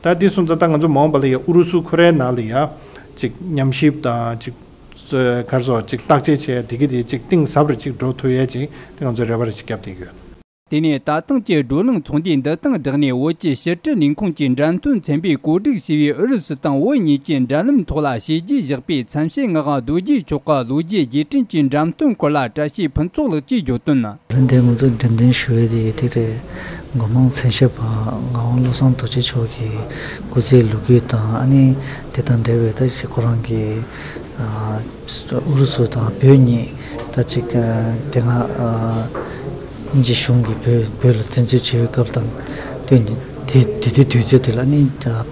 ད་འདི་སོང་ཙང་ད་ང་ཚོ་མ་འོངས་པ་ལ་ཡང་ཨུ་རུ་སུ་ཁོ་རའི་ནང་ལ་ཡང་ཅིག་ཉམས་ཞིབ་དང་ཅིག་ག་རེ་ཟེར་ཅིག་བརྟག་དཔྱད་བྱས་དེ་གི་དེ་ཅིག་གཏིང་ཟབ་རེ་ཅིག་འགྲོ་ཐུབ་ཡས་ཅིག་དེ་ང་ཚོས་རེ་བ་རེ་ཅིག་བརྒྱབ་བསྡད་ཡོད། དེ་ནས་ད་ཐེངས་ཀྱི་བགྲོ་གླེང་ཚོགས་འདུའི་འདུ་སྟངས་བསྒྲགས་ནས་བོད་ཀྱི་ཕྱི་དྲིལ་ལས་ཁུངས་ཀྱི་འགྲེམས་སྟོན་ཚན་པས་གོ་སྒྲིག་བྱས་པའི་ཨུ་རུ་སུ་དང་བོད་གཉིས་ཀྱི་འབྲེལ་ལམ་ཐོག་ལ་བྱས་རྗེས་བཞག་པའི་མཚམས་བཤད་ངག་དབང་རྡོ་རྗེ་མཆོག་གི་ལོ་རྒྱུས་རྗེས་དྲན་གྱི་འགྲེམས་སྟོན་སྐོར་ལ་བཀྲ་ཤིས་ཕུན་ཚོགས་ལགས་ཀྱིས་བརྗོད་དོན། ལན་དེ་ང་ཚོ་འགྲེམས་སྟོན་ཞུ་ཡས་དེ་དེ་རེད། སྒོ་མང་མཚན་ཞབས་པ་ངག་དབང་བློ་བཟང་རྡོ་རྗེ་མཆོག་གི་སྐུ་ཚེའི་ལོ་རྒྱུས་དང་ཨ་ནི་དེ་དང་འབྲེལ་བའི་ད་ཅིག་ཁོ་རང་གི་ཨུ་རུ་སུ་དང་བོད་གཉིས་ད་ཅིག་དེ་སྔ་དབྱིན་ཇི་གཞུང་གིས་བོད་བོད་ལ་བཙན་འཛུལ་བྱས་པའི་སྐབས་དང་བསྟུན་ནས་དེ་དེ་དུས་དུས་ཚོད་དེ་ལ་ནི་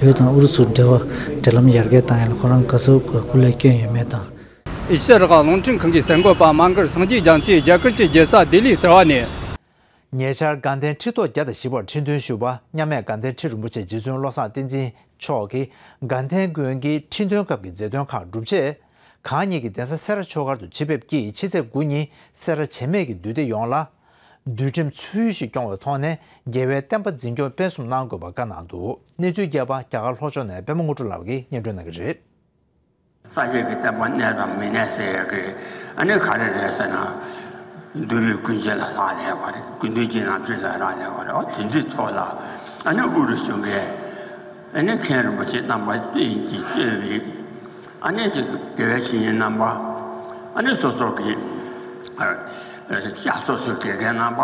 བོད་དང་ཨུ་རུ་སུ་འབྲེལ་བ་འབྲེལ་ལམ་ཡར་རྒྱས་བཏང་ཡ་ལ་ཁོ་རང་ག་ཚོད་སྐུ་ལས་བསྐྱོན་ཡོད་མེད་དང་། ཨེ་ཤ་ཡ་རང་དབང་རླུང་འཕྲིན་ཁང་གི་གསར་འགོད་པ་མ་མགར་སངས་རྒྱས་རྒྱ་མཚོས་རྒྱ་གར་གྱི་རྒྱལ་ས་ལྡི་ལི་གསར་བ་ནས། ཉེ་ཆར་དགའ་ལྡན་ཁྲི་ཐོག་བརྒྱ་དང་བཞི་པར་ཁྲི་འདོན་ཞུས་པ་མཉམ་མེད་དགའ་ལྡན་ཁྲི་རིན་པོ་ཆེ་རྗེ་བཙུན་བློ་བཟང་བསྟན་འཛིན་མཆོག་གིས་དགའ་ལྡན་དགོན་གྱི་ཁྲི་འདོན་སྐབས་ཀྱི་མཛད་དོན་ཁག་གྲུབ་རྗེས། གང་ཉིད་ཀྱི་གདན་ས་སེ་ར་ཆོས་སྒར་དུ་ཆེད་ཕེབས་ཀྱིས་ཕྱི་ཚེས་དགུ་ཉིན་སེ་ར་བྱེས་སྨད་ཀྱི་འདུས་སྡེ་ཡོངས་ལ། འདུལ་ཁྲིམས་ཚུལ་བཞིན་སྐྱོང་བའི་ཐོག་ནས་རྒྱལ་བའི་བསྟན་པ་འཛིན་སྐྱོང་སྤེལ་གསུམ་གནང་དགོས་པ་བཀའ་གནང་འདུག་གནས་ཚུལ་རྒྱས་པ་རྒྱ་གར་ལྷོ་ཕྱོགས་ནས་པད་མ་དངོས་གྲུབ་ལགས་ཀྱིས་སྙན་སྒྲོན་གནང་གི་རེད། སངས་རྒྱས་ཀྱི་བསྟན་པ་གནས་དང་མི་གནས་ཟེར་ཡག་གི་ཨ་ནི་ག་རེ་རེད་ཟེར་ན། མདོ་དབུས་ཀུན་བྱེད་ལ་ལག་ལེན་བ་རེད། དགེ་འདུན་གྱི་རྣམ་འཕྲུལ་ལ་ལག་ལེན་བ་རེད། འོ་དེ་ཚོའི་ཐོག་ལ་ཨ་ནི་དབུ་རུ་བྱུང་གི་ཨ་ནི་མཁན་རིན་པོ་ཆེ་རྣམ་པ་ཀུན་གྱིས་གཙོས་པའི་ཨ་ནི་དགེ་བའི་བཤེས་གཉེན་རྣམ་པ། ཨ་ནི་སོ་སོ་གི་ཨ་སོ་སོའི་དགེ་རྒན་རྣམ་པ།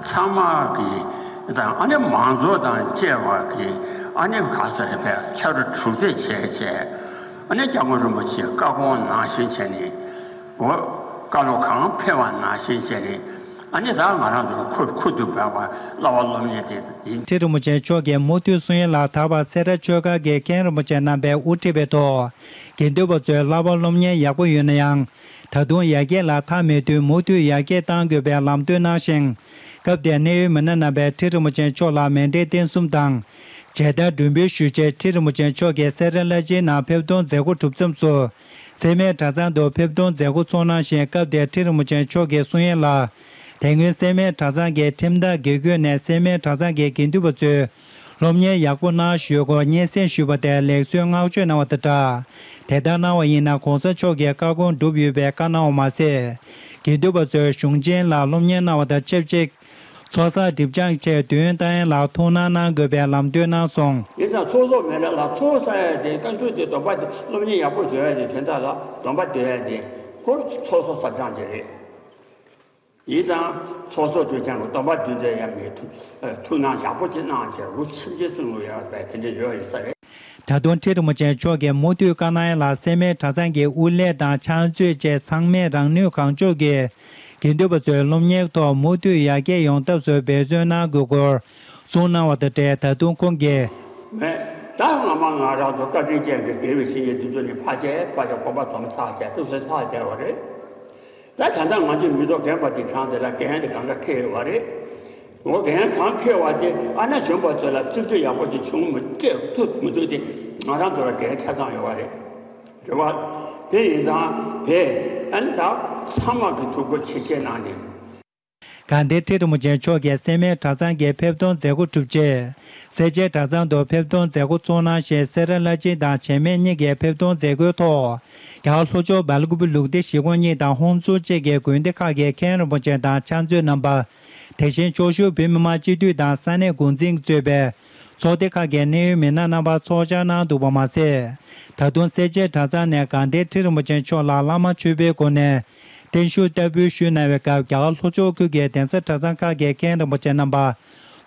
ཚང་མ་གི་དང་ཨ་ནི་མང་ཚོགས་དང་བཅས་པ་གི་ཨ་ནི་ག་ས་རེ་བས་ཕྱག་རོགས་གྲུབ་སྟེ་བྱས་བྱས། ཨ་ནི་སྐྱབས་མགོན་རིན་པོ་ཆེའི་བཀའ་དགོངས་ནང་བཞིན་བྱས་ནས། འོ། བཀའ་སློབ་གང་ཕེབས་པ་ནང་བཞིན་བྱས་ནས། ཨ་ནི་ད་ང་རང་ཚོ་ཁུར་ཁུར་དུ་བབས་པ་བསླབ་པ་སློབ་གཉེར་དེ་ཡིན། ཁྲི་རིན་པོ་ཆེ་མཆོག་གིས་མུ་མཐུད་གསུང་ཡིག་ལ་ད་བར་སེ་ར་ཆོས་སྒར་གྱི་མཁན་རིན་པོ་ཆེ་རྣམ་པས་དབུ་ཁྲིད་པའི་ཐོག་དགེ་འདུན་པ་ཚོས་བསླབ་པ་སློབ་གཉེར་ཡག་པོ་ཡོད་ན་ཡང་། ད་དུང་ཡར་རྒྱས་ལ་མཐའ་མེད་དུས་མུ་མཐུད་ཡར་རྒྱས་གཏང་དགོས་པའི་ལམ་སྟོན་གནང་ཞིང་། སྐབས་དེར་གནད་ཡོད་མི་སྣ་རྣམ་པས་ཁྲི་རིན་པོ་ཆེ་མཆོག་ལ་མཎྜལ་རྟེན་གསུམ་དང་། མཇལ་དར་སྒྲོན་འབུལ་ཞུས་རྗེས་ཁྲི་རིན་པོ་ཆེ་མཆོག་གིས་སེ་ར་བླ་སྤྱིའི་ནང་ཕེབས་གཏོང་མཛད་སྒོ་གྲུབ་མཚམས་སུ། སེར་སྨད་གྲྭ་ཚང་དུ་ཕེབས་གཏོང་མཛད་སྒོ་ཚོགས་གནང་ཞིང་། སྐབས་དེར་ཁྲི་རིན་པོ་ཆེ་མཆོག་གིས་གསུང་ཡིག་ལ། དེ་སྔོན་སེར་སྨད་གྲྭ་ཚང་གི་ཁྲིམས་བདག་དགེ་བསྐོས་ནས་སེར་སྨད་གྲྭ་ཚང་གི་དགེ་འདུན་པ་ཚོས་སློབ་གཉེར་ཡག་པོ་གནང་ཞུ་སྒོ་སྙན་སེང་ཞུས་པ་དེར་ལེགས་གསོལ་བསྔགས་བརྗོད་གནང་བ་དང་སྦྲགས། དེ་ལྟར་གནང་བ་ཡིན་ན་གོང་ས་མཆོག་གི་བཀའ་དགོངས་འགྲུབ་ཡོད་པའི་བཀའ་གནང་བ་མ་ཟད། དགེ་འདུན་པ་ཚོས་གཞུང་ཆེན་ལ་སློབ་གཉེར་གནང་བ་དང་ཆབས་ཅིག་ཚོགས་བསགས་སྒྲིབ་སྦྱང་བཅས་འདོན་བཏང་ཡ་ལ་ཐུགས་སྣང་གནང་དགོས་པའི་ལམ་སྟོན་གནང་སོང་། ཡིན་ཙང་ཚོགས་གསོག་མེད་ན་ལ་ཚོགས་བསགས་ཡ་དེ་བཀའ་འགྱུར་དེ་སྡོམ་པ་དེ་སློབ་གཉེར་ཡག་པོ་བྱོས་ཡ་དེ་དོན་དག་ལ་སྡོམ་པ་འདོན་ཡ་དེ་ཁོ་ཚོགས་གསོག་བསགས་སྦྱང་བྱེད་རེད། ཡིན་ཙང་ཚོགས་གསོག་སྒྲིབ་སྦྱང་གི་སྡོམ་པ་འདོན་མཛད་ཡ་མེད་ཐུགས་ཐུགས་སྣང་ཡག་པོ་ཅིག་གནང་བྱས་ལོ་ཆིབས་རྗེ་གསུང་ལོ་ཡག་པའི་དེ་འདྲ་ཡོད་ཡོད་ས་རེད། ད་དུང་ཁྲི་རིན་པོ་ཆེ་མཆོག་གིས་མུ་མཐུད་བཀའ་གནང་ཡ་ལ་སེར་སྨད་གྲྭ་ཚང་གི་དབུ་ལས་དང་ཕྱག་མཛོད་བཅས་ཚང་མས་རང་ནུས་གང་ལྕོགས་ཀྱིས་དགེ་འདུན་པ་ཚོའི་སློབ་གཉེར་ཐོག་མུ་མཐུད་ཡར་རྒྱས་ཡོང་ཐབས་སུ་འབད་བརྩོན་གནང་དགོས་སྐོར་གསུངས་གནང་བ་དང་འབྲེལ། ད་དུང་ཁོང་གིས། མེད། ད་སྔ་མ་ང་རང་ཚོ་བཀའ་དྲིན་ཅན་གྱི་དགེ་བའི་བཤེས་གཉེན་འདི་ཚོ་ནི་ཕལ་ཆེར་ཕལ་ཆེར་གོམ་པ་རྫོགས་ཚར་བྱས་ཐུགས་སེམས་ལྷག་བསྡད་པ་རེད། ད་ད་ལྟ་ང་ཚོའི་མི་ཐོག་རྒན་པ་དེ་གྲངས་དེ་ལ་འགན་དེ་གང་འདྲ་འཁེལ་ཡོད་པ་རེད། འོ་འགན་གང་འཁེལ་བ་དེ་ཨ་ན་གཞོན་པ་ཚོ་ལ་རྩིས་སྤྲོད་ཡག་པོ་ཅིག་བྱུང་མི་སྤྲད་ཐུབ་མི་ཐུབ་དེ་ང་རང་ཚོ་ལ་འགན་ཆ་ཚང་ཡོད་པ་རེད། རེད་བ། དེ་ཡིན་ཙང་དེ་ཨ་ནི་ད་ཚང་མ་གི་ཐུགས་ཁུར་ཆེ་བཞེས་གནང་ནས། དགའ་ལྡན་ཁྲི་རིན་པོ་ཆེ་མཆོག་གིས་སེར་སྨད་གྲྭ་ཚང་གི་ཕེབས་སྟོན་མཛད་སྒོ་གྲུབ་རྗེས། སེར་བྱེས་གྲྭ་ཚང་དུ་ཕེབས་སྟོན་མཛད་སྒོ་ཚོགས་གནང་ཞིང་སེ་ར་བླ་སྤྱི་དང་བྱེས་སྨད་གཉིས་ཀྱི་ཕེབས་སྟོན་མཛད་སྒོའི་ཐོག་རྒྱ་གར་ལྷོ་ཕྱོགས་སྦེལ་ཀོབ་ལུགས་བདེ་གཞིས་ཁོངས་གཉིས་དང་ཧོང་ཙུའུ་བཅས་ཀྱི་དགོན་སྡེ་ཁག་གི་མཁན་རིན་པོ་ཆེ་དང་ཕྱག་མཛོད་རྣམ་པ། དེ་བཞིན་ཕྱོགས་བཞུགས་བོད་མི་མང་སྤྱི་འཐུས་དང་ས་གནས་འགོ་འཛིན་གཙོས་པའི་ཚོགས་སྡེ་ཁག་གི་གནད་ཡོད་མི་སྣ་རྣམ་པ་ཚོགས་བཅར་གནང་འདུག་པ་མ་ཟད། ད་དུང་སེར་བྱེས་གྲྭ་ཚང་ནས་དགའ་ལྡན་ཁྲི་རིན་པོ་ཆེ་མཆོག་ལ་བླ་མ་མཆོད་པའི་སྒོ་ནས་བརྟན་བཞུགས་བསྟར་འབུལ་ཞུས་གནང་བའི་སྐབས། རྒྱ་གར་ལྷོ་ཕྱོགས་ཁུལ་གྱི་གདན་ས་གྲྭ་ཚང་ཁག་གི་མཁན་རིན་པོ་ཆེ་རྣམ་པ་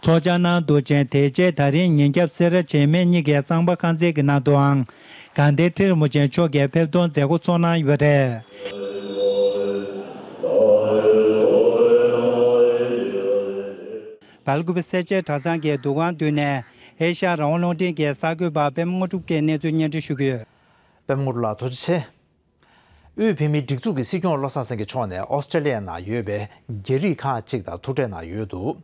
ཚོགས་བཅར་གནང་འདུག་ཅིང་། དེ་རྗེས་ད་རིང་ཉིན་རྒྱབ་སེ་ར་བྱེས་སྨད་གཉིས་ཀྱི་གཙང་པ་ཁང་ཚན་གྱི་ནང་དུའང་དགའ་ལྡན་ཁྲི་རིན་པོ་ཆེ་མཆོག་གི་ཕེབས་སྟོན་མཛད་སྒོ་ཚོགས་གནང་ཡོད་པ་རེད། སྦེལ་ཀོབ་སེར་བྱེས་གྲྭ་ཚང་གི་འདུ་ཁང་མདུན་ནས་ཨེ་ཤ་ཡ་རང་དབང་རླུང་འཕྲིན་གྱི་གསར་འགོད་པ་པད་མ་དངོས་གྲུབ་ཀྱིས་གནས་ཚུལ་སྙན་སྒྲོན་ཞུ་གི་ཡོད། པད་མ་དངོས་གྲུབ་ལགས་ཐུགས་རྗེ་ཆེ། དབུས་བོད་མིའི་སྒྲིག་འཛུགས་ཀྱི་སྲིད་སྐྱོང་བློ་བཟང་སེང་གེ་མཆོག་ནས་ཨོ་སི་ཀྲེ་ལི་ཡའི་ནང་ཡོད་པའི་རྒྱ་རིགས་ཁག་ཅིག་དང་ཐུག་འཕྲད་གནང་ཡོད་འདུག།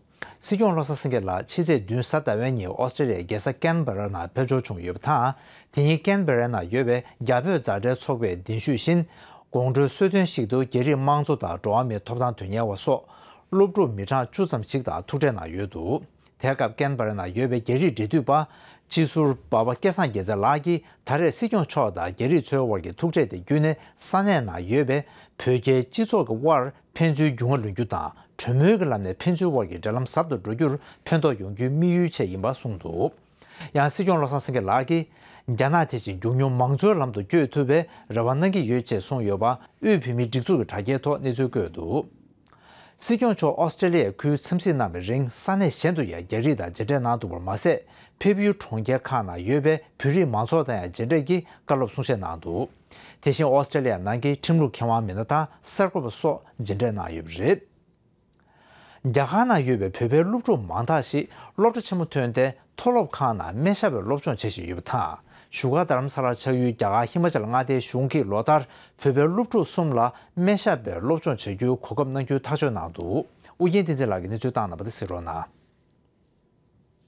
སྲིད་སྐྱོང་བློ་བཟང་སེང་གེ་ལགས་ཕྱི་ཚེས་བདུན་གཟའ་ཟླ་བའི་ཉིན་ཨོ་སི་ཀྲེ་ལི་ཡའི་རྒྱལ་ས་ཀན་བྷ་ར་ནང་ཕེབས་འབྱོར་བྱུང་ཡོད་པ་དང་། དེ་ཉིན་ཀན་བྷ་རའི་ནང་ཡོད་པའི་རྒྱ་བོད་མཛའ་འབྲེལ་ཚོགས་པའི་གདན་ཞུས་བཞིན། དགོང་དྲོའི་གསོལ་སྟོན་ཞིག་ཏུ་རྒྱ་རིགས་དམངས་གཙོ་དང་འགྲོ་བ་མིའི་ཐོབ་ཐང་དོན་གཉེར་བ་སོགས་སློབ་ཕྲུག་མི་གྲངས་བཅུ་ཙམ་ཞིག་དང་ཐུག་འཕྲད་གནང་ཡོད་འདུག། དེ་སྐབས་ཀན་བྷ་ར་ནང་ཡོད་པའི་རྒྱ་རིགས་འབྲེལ་མཐུད་པ་སྤྱི་ཟུར་འབའ་པ་སྐལ་བཟང་རྒྱལ་མཚན་ལགས་ཀྱིས་ད་རེས་སྲིད་སྐྱོང་མཆོག་དང་རྒྱ་རིགས་ཚོའི་དབར་གྱི་ཐུག་འཕྲད་དེ་བརྒྱུད་ནས་ས་གནས་ནང་ཡོད་པའི་བོད་རྒྱའི་སྤྱི་ཚོགས་ཀྱི་དབར་ཕན་ཚུན་རྒྱུས་མངའ་ལོན་རྒྱུ་དང་གྲོས་མོལ་གྱི་ལམ་ནས་ཕན་ཚུན་དབར་གྱི་འབྲེལ་ལམ་ཟབ་ཏུ་འགྲོ་རྒྱུར་ཕན་ཐོགས་ཡོང་རྒྱུའི་དམིགས་ཡུལ་བཅས་ཡིན་པ་གསུངས་འདུག། ཡང་སྲིད་སྐྱོང་བློ་བཟང་སེང་གེ་ལགས་ཀྱིས་རྒྱ་ནག་དེ་བཞིན་མགྱོགས་མྱུར་མང་གཙོའི་ལམ་དུ་བསྐྱོད་ཐུབ་པའི་རེ་བ་གནང་གི་ཡོད་ཅེས་གསུངས་ཡོད་པ་དབུས་བོད་མིའི་སྒྲིག་འཛུགས་ཀྱི་དྲ་རྒྱའི་ཐོག་གནས་ཚུལ་བཀོད་འདུག། སྲིད་སྐྱོང་མཆོག་ཨོ་སི་ཀྲེ་ལི་ཡའི་ཁུལ་འཚམས་གཟིགས་གནང་བའི་རིང་ས་གནས་གཞན་དུ་ཡང་རྒྱ་རིགས་དང་མཇལ་འཕྲད་གནང་འདུག་པར་མ་ཟད། ཕེབས་ཡུལ་གྲོང་ཁྱེར་ཁག་ནང་ཡོད་པའི་བོད་རིགས་མང་ཚོགས་དང་ཡང་མཇལ་འཕྲད་ཀྱིས་བཀའ་སློབ་གསུང་བཤད་གནང་འདུག། དེ་བཞིན་ཨོ་སི་ཀྲེ་ལི་ཡ་ནང་གི་ཁྲིམས་ལུགས་མཁས་དབང་མི་སྣ་དང་གསར་འགོད་པ་སོགས་མཇལ་འཕྲད་གནང་ཡོད་པ་རེད། རྒྱ་གར་ནང་ཡོད་པའི་བོད་པའི་སློབ་ཕྲུག་མང་དག་ཞིག་སློབ་གྲྭ་ཆེན་མོ་ཐོན་ཏེ་མཐོ་སློབ་ཁག་ནང་སྨན་ཞབས་པའི་སློབ་སྦྱོང་བྱེད་བཞིན་ཡོད་པ་དང་། བཞུགས་སྒར་རྡ་རམ་ས་ལར་ཆགས་ཡུལ་རྒྱ་གར་ཧི་མ་ཅལ་མངའ་སྡེའི་གཞུང་གིས་ལོ་ལྟར་བོད་པའི་སློབ་ཕྲུག་གསུམ་ལ་སྨན་ཞབས་པའི་སློབ་སྦྱོང་བྱ་རྒྱུའི་གོ་སྐབས་གནང་རྒྱུའི་ཐག་གཅོད་གནང་འདུག། ཨུ་རྒྱན་བསྟན་འཛིན་ལགས་ཀྱིས་གནས་ཚུལ་བཏང་གནང་བ་དེ་གཟིགས་རོགས་གནང་།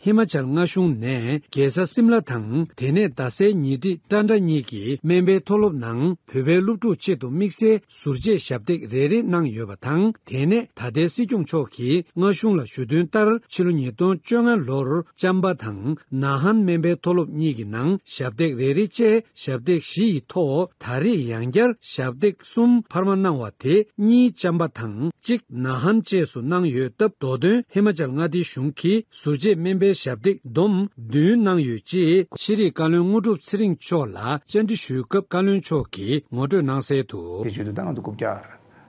ཧི་མ་ཅལ་མངའ་གཞུང་ནས་རྒྱལ་ས་སིམ་ལ་དང་དེ་ནས་རྡ་སའི་ཉེ་འཁྲིས་ཀྲ་འདྲ་གཉིས་ཀྱི་སྨན་པའི་མཐོ་སློབ་ནང་བོད་པའི་སློབ་ཕྲུག་ཆེད་དུ་དམིགས་བསལ་ཟུར་བཅད་ཞབས་སྟེགས་རེ་རེ་གནང་ཡོད་པ་དང་། དེ་ནས་ད་ལྟའི་སྲིད་སྐྱོང་མཆོག་གིས་མངའ་གཞུང་ལ་ཞུ་དོན་ལྟར་ཕྱི་ལོ་ཉིས་སྟོང་བཅོ་ལྔ་ལོར་ཅམ་པ་དང་ན་ཧན་སྨན་པའི་མཐོ་སློབ་གཉིས་ཀྱི་ནང་ཞབས་སྟེགས་རེ་རེ་བཅས་ཞབས་སྟེགས་བཞི་ཡི་ཐོག་ད་རེས་ཡང་བསྐྱར་ཞབས་སྟེགས་གསུམ་འཕར་མ་གནང་བ་དེ་གཉིས་ཅམ་པ་དང་གཅིག་ན་ཧན་བཅས་སུ་གནང་ཡོད་སྟབས། མདོ་དོན་ཧི་མ་ཅལ་མངའ་སྡེའི་གཞུང་གིས་ཟུར་བཅད་སྨན་པའི་ཞབས་སྟེགས་བསྡོམས་བདུན་གནང་ཡོད་ཅེས་ཤེས་རིག་བཀའ་བློན་དངོས་གྲུབ་ཚེ་རིང་མཆོག་ལ་བཅར་འདྲི་ཞུས་སྐབས་བཀའ་བློན་མཆོག་གིས་ངོ་སྤྲོད་གནང་གསལ་དུ། དེ་བྱེད་དུས་ད་ང་ཚོ་རྐུབ་བཀྱག་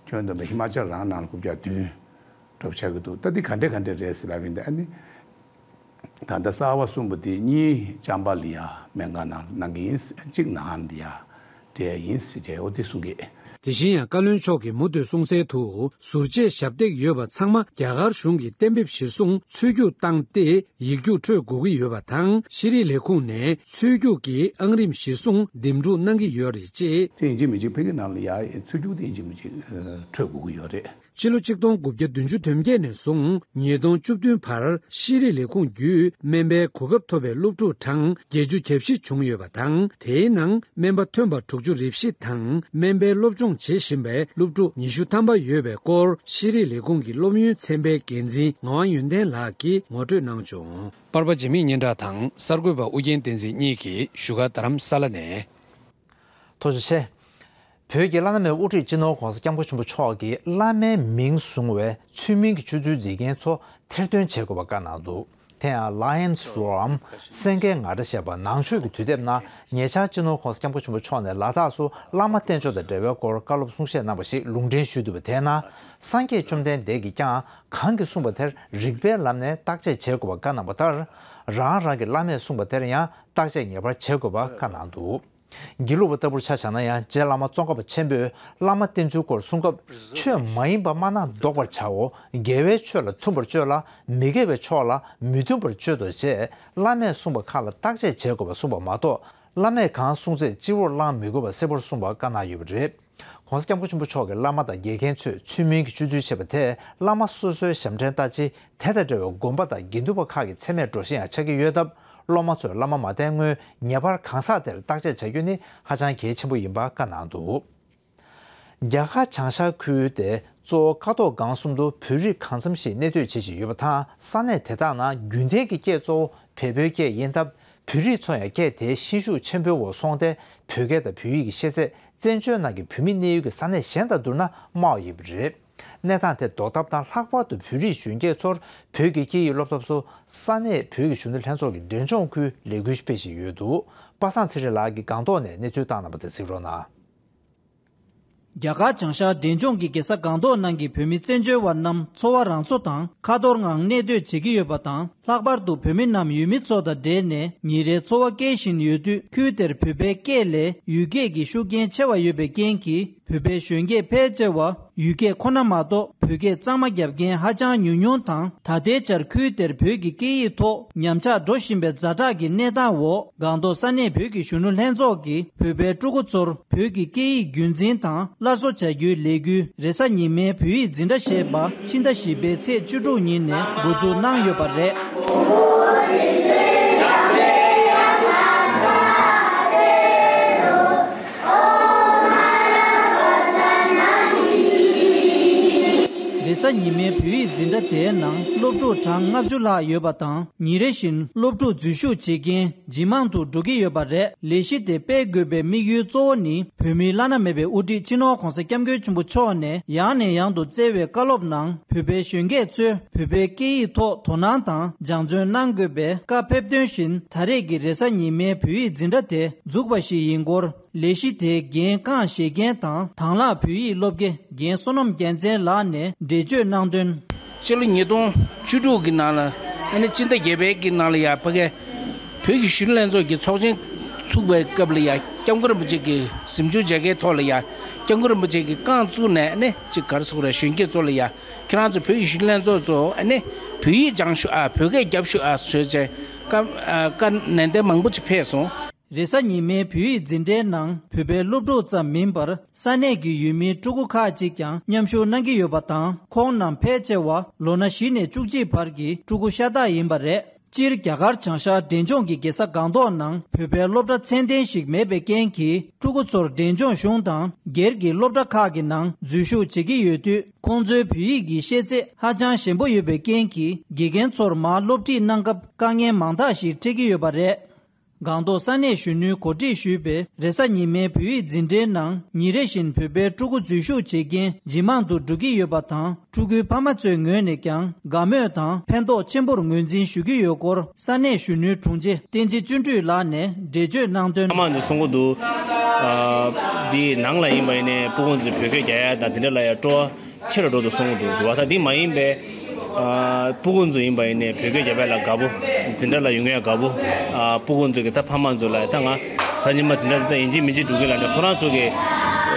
ཁྱོན་བསྡོམས་པའི་ཧི་མ་ཅལ་རང་ནང་ལ་རྐུབ་བཀྱག་བདུན་འདྲ་པོ་ཆགས་ཀྱི་འདུག། ད་འདི་ག་འདྲ་ག་འདྲ་རེད་ཟེར་ལབ་ཡིན། ད་ཨ་ནི། ད་ལྟ་གསར་པ་གསུམ་པོ་དེ་གཉིས་ཅམ་པ་ལི་ཡ་སྨན་ཁང་ནང་གནང་གི་ཡིན། གཅིག་ན་ཧན་ལི་ཡ་འབྲེལ་ཡིན་ཟེར་བྱས་འོ་དེ་གསུང་གི། དེ་བཞིན་ཡང་བཀའ་བློན་མཆོག་གིས་མུ་མཐུད་གསུང་གསལ་དུ། ཟུར་བཅད་ཞབས་སྟེགས་ཡོད་པ་ཚང་མ་རྒྱ་གར་གཞུང་གིས་གཏན་འབེབས་གཞིར་བཟུང་ཚུད་རྒྱུགས་བཏང་སྟེ་ཡིག་རྒྱུགས་འཕྲོད་དགོས་ཀྱི་ཡོད་པ་དང་། ཤེས་རིག་ལས་ཁུངས་ནས་ཚུད་རྒྱུགས་ཀྱི་ཨང་རིམ་གཞིར་བཟུང་འདེམས་སྒྲུག་གནང་གི་ཡོད་རེད་ཅེས། དེ་ཡིན་གཅིག་མིན་གཅིག་ཕ་གི་ནང་ལ་ཡ་ཚུད་རྒྱུགས་དེ་ཡིན་གཅིག་མིན་གཅིག་འཕྲོད་དགོས་ཀྱི་ཡོད་རེད། ཕྱི་ལོ་ཆིག་སྟོང་དགུ་བརྒྱ་བདུན་ཅུ་དོན་བརྒྱད་ནས་བཟུང་ཉིས་སྟོང་བཅུ་བདུན་བར་ཤེས་རིག་ལས་ཁུངས་བརྒྱུད་སྨན་པའི་གོ་སྐབས་ཐོབ་པའི་སློབ་ཕྲུག་གྲངས་བརྒྱད་ཅུ་གྱ་བཞི་བྱུང་ཡོད་པ་དང་། དེའི་ནང་སྨན་པ་ཐོན་པ་དྲུག་ཅུ་རེ་བཞི་དང་སྨན་པའི་སློབ་སྦྱོང་བྱེད་བཞིན་པའི་སློབ་ཕྲུག་ཉི་ཤུ་ཐམ་པ་ཡོད་པའི་སྐོར་ཤེས་རིག་ལས་ཁུངས་ཀྱི་སློབ་ཡོན་ཚན་པའི་འགན་འཛིན་ངག་དབང་ཡོན་ཏན་ལགས་ཀྱིས་ངོ་སྤྲོད་གནང་བྱུང་། པར་པ་འཇིགས་མེད་སྙན་གྲགས་དང་གསར་འགོད་པ་ཨུ་རྒྱན་བསྟན་འཛིན་གཉིས་ཀྱིས་བཞུགས་སྒར་རྡ་རམ་ས་ལ་ནས། ཐུགས་རྗེ་ཆེ། བོད་ཀྱི་བླ་ན་མེད་པའི་དབུ་ཁྲིད་སྤྱི་ནོར་༸གོང་ས་༸སྐྱབས་མགོན་ཆེན་པོ་མཆོག་གིས་བླ་མའི་མིང་བཟུང་བའི་ཚུལ་མིན་གྱི་ཆོས་ཚུལ་འཛིན་མཁན་ཚོ་ཐེར་འདོན་བྱེད་དགོས་པ་བཀའ་གནང་འདུག་དེ་ཡང་Lions Roarའམ་སེང་གེའི་ངར་སྒྲ་ཞེས་པ་ནང་ཆོས་ཀྱི་དུས་དེབ་ནང་ཉེ་ཆར་སྤྱི་ནོར་༸གོང་ས་༸སྐྱབས་མགོན་ཆེན་པོ་མཆོག་ནས་ལ་དྭགས་སུ་བླ་མ་བསྟེན་ཕྱོགས་དང་འབྲེལ་བའི་སྐོར་བཀའ་སློབ་གསུང་བཤད་གནང་བ་ཞིག་ལུང་འདྲེན་ཞུས་འདུག་པ། དེའི་ནང་སངས་རྒྱས་བཅོམ་ལྡན་འདས་ཀྱིས་ཀྱང་གང་གིས་གསུངས་པ་དེར་རིགས་པའི་ལམ་ནས་བརྟག་དཔྱད་བྱེད་དགོས་པ་བཀའ་གནང་བ་ལྟར། རང་རང་གི་བླ་མས་གསུངས་པ་དེར་ཡང་བརྟག་དཔྱད་ངེས་པར་བྱེད་དགོས་པ་བཀའ་གནང་འདུག་དགེ་ལུགས་པ་ལྟ་བུར་ཆ་བཞག་ན་ཡང་རྗེ་བླ་མ་ཙོང་ཁ་པ་ཆེན་པོས་བླ་མ་བསྟེན་ཚུལ་སྐོར་གསུང་སྐབས། ཆོས་མ་ཡིན་པ་སྨྲ་ན་བཟློག་པར་བྱའོ། དགེ་བའི་ཆོས་ལ་མཐུན་པར་སྤྱོད་ལ། མི་དགེ་བའི་ཕྱོགས་ལ་མི་མཐུན་པར་སྤྱོད་དོ་ཞེས་བླ་མས་གསུངས་པ་ཁག་ལ་བརྟག་དཔྱད་བྱེད་དགོས་པ་གསུངས་པ་མ་གཏོགས། བླ་མས་གང་གསུངས་ཚད་སྤྱི་བོར་བླང་མི་དགོས་པ་གསལ་པོར་གསུངས་པ་བཀའ་གནང་ཡོད་པ་རེད། ༸གོང་ས་༸སྐྱབས་མགོན་ཆེན་པོ་མཆོག་གིས་བླ་མ་དང་དགེ་རྒན་ཚོས་ཚུལ་མིན་གྱི་སྤྱོད་ཚུལ་བྱེད་པ་དེས་བླ་མ་སོ་སོའི་ཞབས་འདྲེན་ལྟ་ཅི། དེ་དང་འབྲེལ་བའི་དགོན་པ་དང་དགེ་འདུན་པ་ཁག་གི་མཚན་སྨད་འགྲོ་གཞི་ཡང་ཆགས་ཀྱི་ཡོད་སྟབས། སློབ་མ་ཚོས་བླ་མ་མ་བསྟེན་སྔོན་ངེས་པར་གང་ཟག་དེར་བརྟག་དཔྱད་བྱ་རྒྱུ་ནི་ཧ་ཅང་གལ་ཆེན་པོ་ཡིན་པ་བཀའ་གནང་འདུག་རྒྱ་གར་བྱང་ཤར་ཁུལ་དེ་གཙོ་བོ་ཀ་ཐོག་སྒང་གསུམ་དུ་བོད་རིགས་གང་འཚམ་ཞིག་གནས་སྡོད་བྱེད་བཞིན་ཡོད་པ་དང་། ས་གནས་དེ་དག་ནང་རྒྱུན་ལྡན་གྱི་སྐད་གཙོ་བོ་བལ་པོའི་སྐད་ཡིན་སྟབས། བོད་རིགས་ཚོ་ཡང་སྐད་དེའི་གཤིན་ཤུགས་ཆེན་པོའི་འོག་སོང་སྟེ། བོད་སྐད་དང་བོད་ཡིག་གི་ཤེས་ཚད་བཙན་བྱོལ་ནང་གི་བོད་མི་གནས་ཡུལ་གྱི་ས་གནས་གཞན་དང་བསྡུར་ན་དམའ་བ་ཡིན་པ་རེད། གནས་སྟངས་དེ་ཟློག་ཐབས་དང་། ལྷག་པར་དུ་བོད་རིགས་གཞོན་སྐྱེས་ཚོར་བོད་ཀྱི་སྐད་ཡིག་སློབ་ཐབས་སུ་ས་གནས་བོད་ཀྱི་གཞོན་ནུ་ལྷན་ཚོགས་ཀྱི་འབྲས་ལྗོངས་ཁུལ་ལས་འགུལ་སྤེལ་བཞིན་ཡོད་འདུག་པ་སངས་ཚེ་རིང་ལགས་ཀྱིས་སྒང་ཏོག་ནས་གནས་ཚུལ་བཏང་གནང་བ་དེ་གཟིགས་རོགས་གནང་། རྒྱ་གར་བྱང་ཤར་འབྲས་ལྗོངས་ཀྱི་རྒྱལ་ས་སྒང་ཏོག་ནང་གི་བོད་མི་བཙན་བྱོལ་བ་རྣམས་འཚོ་བ་རང་འཚོ་དང་ཁ་འཐོར་ངང་གནས་སྡོད་བྱེད་ཀྱི་ཡོད་པ་དང་། ལྷག་པར་དུ་བོད་མི་རྣམས་ཡུལ་མི་ཚོ་དང་འབྲེལ་ནས་ཉིན་རེའི་འཚོ་བ་སྐྱེལ་བཞིན་ཡོད་དུས། ཁུལ་དེར་བོད་པའི་སྐད་ལས་ཡུལ་སྐད་ཀྱི་ཤུགས་རྐྱེན་ཆེ་བ་ཡོད་པའི་རྐྱེན་གྱིས། བོད་པའི་གཞོན་སྐྱེས་ཕལ་ཆེ་བ་ཡུལ་སྐད་ཁོ་ན་མ་གཏོགས་བོད་སྐད་གཙང་མ་རྒྱབ་མཁན་ཧ་ཅང་ཉུང་ཉུང་དང་། ད་ལྟའི་ཆར་ཁུལ་དེར་བོད་ཀྱི་སྐད་ཡིག་ཐོག་ཉམས་ཆག་འགྲོ་བཞིན་པའི་ཛ་དྲག་གི་གནས་སྟངས་འོག་སྒང་ཏོག་ས་གནས་བོད་ཀྱི་གཞོན་ནུ་ལྷན་ཚོགས་ཀྱིས་བོད་པའི་ཕྲུ་གུ་ཚོར་བོད་ཀྱི་སྐད་ཡིག་རྒྱུན་འཛིན་དང་སླར་གསོ་བྱ་རྒྱུའི་ལས་འགུལ། རེས་གཟའ་ཉི་མའི་བོད་ཡིག་འཛིན་གྲྭ་ཞེས་པ་ཕྱི་ཟླ་བཞི་པའི་ཚེས་བཅུ་དྲུག་ཉིན་ནས་འགོ་འཛུགས་གནང་ཡོད་པ་རེད། རེས་གཟའ་ཉི་མའི་བོད་ཡིག་འཛིན་གྲྭ་དེའི་ནང་སློབ་ཕྲུག་གྲངས་ལྔ་བཅུ་ལྷག་ཡོད་པ་དང་། ཉིན་རེ་བཞིན་སློབ་ཕྲུག་འཛུལ་ཞུགས་བྱེད་མཁན་ཇེ་མང་དུ་འགྲོ་གི་ཡོད་པ་རེད། ལས་གཞི་དེ་སྤེལ་དགོས་པའི་དམིགས་ཡུལ་གཙོ་བོ་ནི། བོད་མིའི་བླ་ན་མེད་པའི་དབུ་ཁྲིད་སྤྱི་ནོར་༸གོང་ས་༸སྐྱབས་མགོན་ཆེན་པོ་མཆོག་ནས་ཡང་ནས་ཡང་དུ་བསྩལ་བའི་བཀའ་སློབ་ནང་། བོད་པའི་གཞོན་སྐྱེས་ཚོས་བོད་པའི་སྐད་ཡིག་ཐོག་དོ་སྣང་དང་སྦྱང་བརྩོན་གནང་དགོས་པའི་བཀའ་ཕེབས་དོན་བཞིན། ད་རེས་ཀྱི་རེས་གཟའ་ཉི་མའི་བོད་ཡིག་འཛིན་གྲྭ་དེ་འཛུགས་པ་ཞིག་ཡིན་སྐོར། ལས་གཞི་དེའི་འགན་རྐང་བཞེས་མཁན་དང་། དང་བླངས་བོད་ཡིག་སློབ་དགེ་རྒན་བསོད་ནམས་རྒྱལ་མཚན་ལགས་ནས་འགྲེལ་བརྗོད་གནང་དོན། སྤྱི་ལོ་ཉིས་སྟོང་བཅུ་དྲུག་གི་ནང་ལ། ཨ་ནི་སྤྱི་ཟླ་བརྒྱད་པའི་གི་ནང་ལ་ཡ་ཕ་གི་བོད་ཀྱི་གཞོན་ནུ་ལྷན་ཚོགས་ཀྱི་ཚོགས་ཆེན་ཚུགས་པའི་སྐབས་ལ་ཡ། སྐྱབས་མགོན་རིན་པོ་ཆེ་གིས་གཟིམ་ཆུང་མཇལ་ཁའི་ཐོག་ལ་ཡ། སྐྱབས་མགོན་རིན་པོ་ཆེ་གིས་རྐང་བཙུགས་ནས། ཨ་ནི་ཅིག་ག་རེ་ཟེར་དགོས་རེད། གཞོན་སྐྱེས་ཚོ་ལ་ཡ། ཁྱེད་རང་ཚོ་བོད་ཀྱི་གཞོན་ནུ་ལྷན་ཚོགས་ཚོ། ཨ་ནི་བོད་ཡིག་སྦྱང་ཤོག་ཨ། བོད་སྐད་རྒྱབ་ཤོག་ཨ་ཟེར་བྱས་བཀའ། ཨ། བཀའ་ནན་ཏན་མང་པོ་ཅིག་ཕེབས་སོང་། རེས་གཟའ་ཉི་མའི་བོད་ཡིག་འཛིན་གྲྭའི་ནང་བོད་པའི་སློབ་ཕྲུག་ཙམ་མིན་པར། ས་གནས་ཀྱི་ཡུལ་མིའི་ཕྲུ་གུ་ཁག་ཅིག་ཀྱང་མཉམ་ཞུགས་གནང་གི་ཡོད་པ་དང་། ཁོང་རྣམས་ཕལ་ཆེ་བ་ལོ་ན་བཞི་ནས་བཅུ་གཅིག་བར་གྱི་ཕྲུ་གུ་ཤ་སྟག་ཡིན་པ་རེད། སྤྱིར་རྒྱ་གར་བྱང་ཤར་འབྲས་ལྗོངས་ཀྱི་རྒྱལ་ས་སྒང་ཏོག་ནང་བོད་པའི་སློབ་གྲྭ་ཚད་ལྡན་ཞིག་མེད་པའི་རྐྱེན་གྱིས། ཕྲུ་གུ་ཚོར་འབྲས་ལྗོངས་གཞུང་དང་སྒེར་གྱི་སློབ་གྲྭ་ཁག་གི་ནང་འཛུལ་ཞུགས་བྱེད་ཀྱི་ཡོད་དུས། ཁོང་ཚོའི་བོད་ཡིག་གི་ཤེས་ཚད་ཧ་ཅང་ཞན་པོ་ཡོད་པའི་རྐྱེན་གྱིས། དགེ་རྒན་ཚོར་མར་སློབ་ཁྲིད་གནང་སྐབས་དཀའ་ངལ་མང་དག་ཞིག་འཕྲད་ཀྱི་ཡོད་པ་རེད། སྒང་ཏོག་ས་གནས་གཞོན་ནུའི་གོ་སྒྲིག་ཞུས་པའི་རེས་གཟའ་ཉི་མའི་བོད་ཡིག་འཛིན་གྲྭའི་ནང་ཉིན་རེ་བཞིན་བོད་པའི་ཕྲུ་གུ་འཛུལ་ཞུགས་བྱེད་མཁན་ཇེ་མང་དུ་འགྲོ་གི་ཡོད་པ་དང་། ཕྲུ་གུའི་ཕ་མ་ཚོའི་ངོས་ནས་ཀྱང་དགའ་མོས་དང་ཕན་ཐོགས་ཆེན་པོར་ངོས་འཛིན་ཞུ་གི་ཡོད་སྐོར། ས་གནས་གཞོན་ནུའི་དྲུང་ཆེ་བསྟན་འཛིན་བརྩོན་འགྲུས་ལགས་ནས་འགྲེལ་བརྗོད་གནང་དོན། ཕ་མ་ཚོས་གསུང་གི་འདུག་ཨ། འདི་ནང་ལ་ཡིན་པ་ཡིན་ནའི་སྤུ་གུ་ཚོས་བོད་སྐད་རྒྱག་ཡ་དང་དེ་འདྲ་ལ་ཡ་སྤྲོ་བ་ཆེ་རུ་འགྲོ་འདུག་གསུང་གི་འདུག་འདུག་བ། ད་འདི་མ་ཡིན་པའི། ཨ། སྤུ་གུ་ཚོ་ཡིན་པ་ཡིན་ནའི་བོད་སྐད་རྒྱབ་ཡ་ལ་དགའ་པོ། འཛིན་གྲྭ་ལ་ཡོང་ཡ་དགའ་པོ། ཨ། སྤུ་གུ་ཚོ་གི་ད་ཕ་མ་ཚོ་ལ་ད་ང་གཟའ་ཉི་མ་འཛིན་གྲྭ་འདི་ད་ཡིན་གཅིག་མིན་གཅིག་འགྲོ་གི་ལབ་ནས་ཁོ་རང་ཚོ་གི།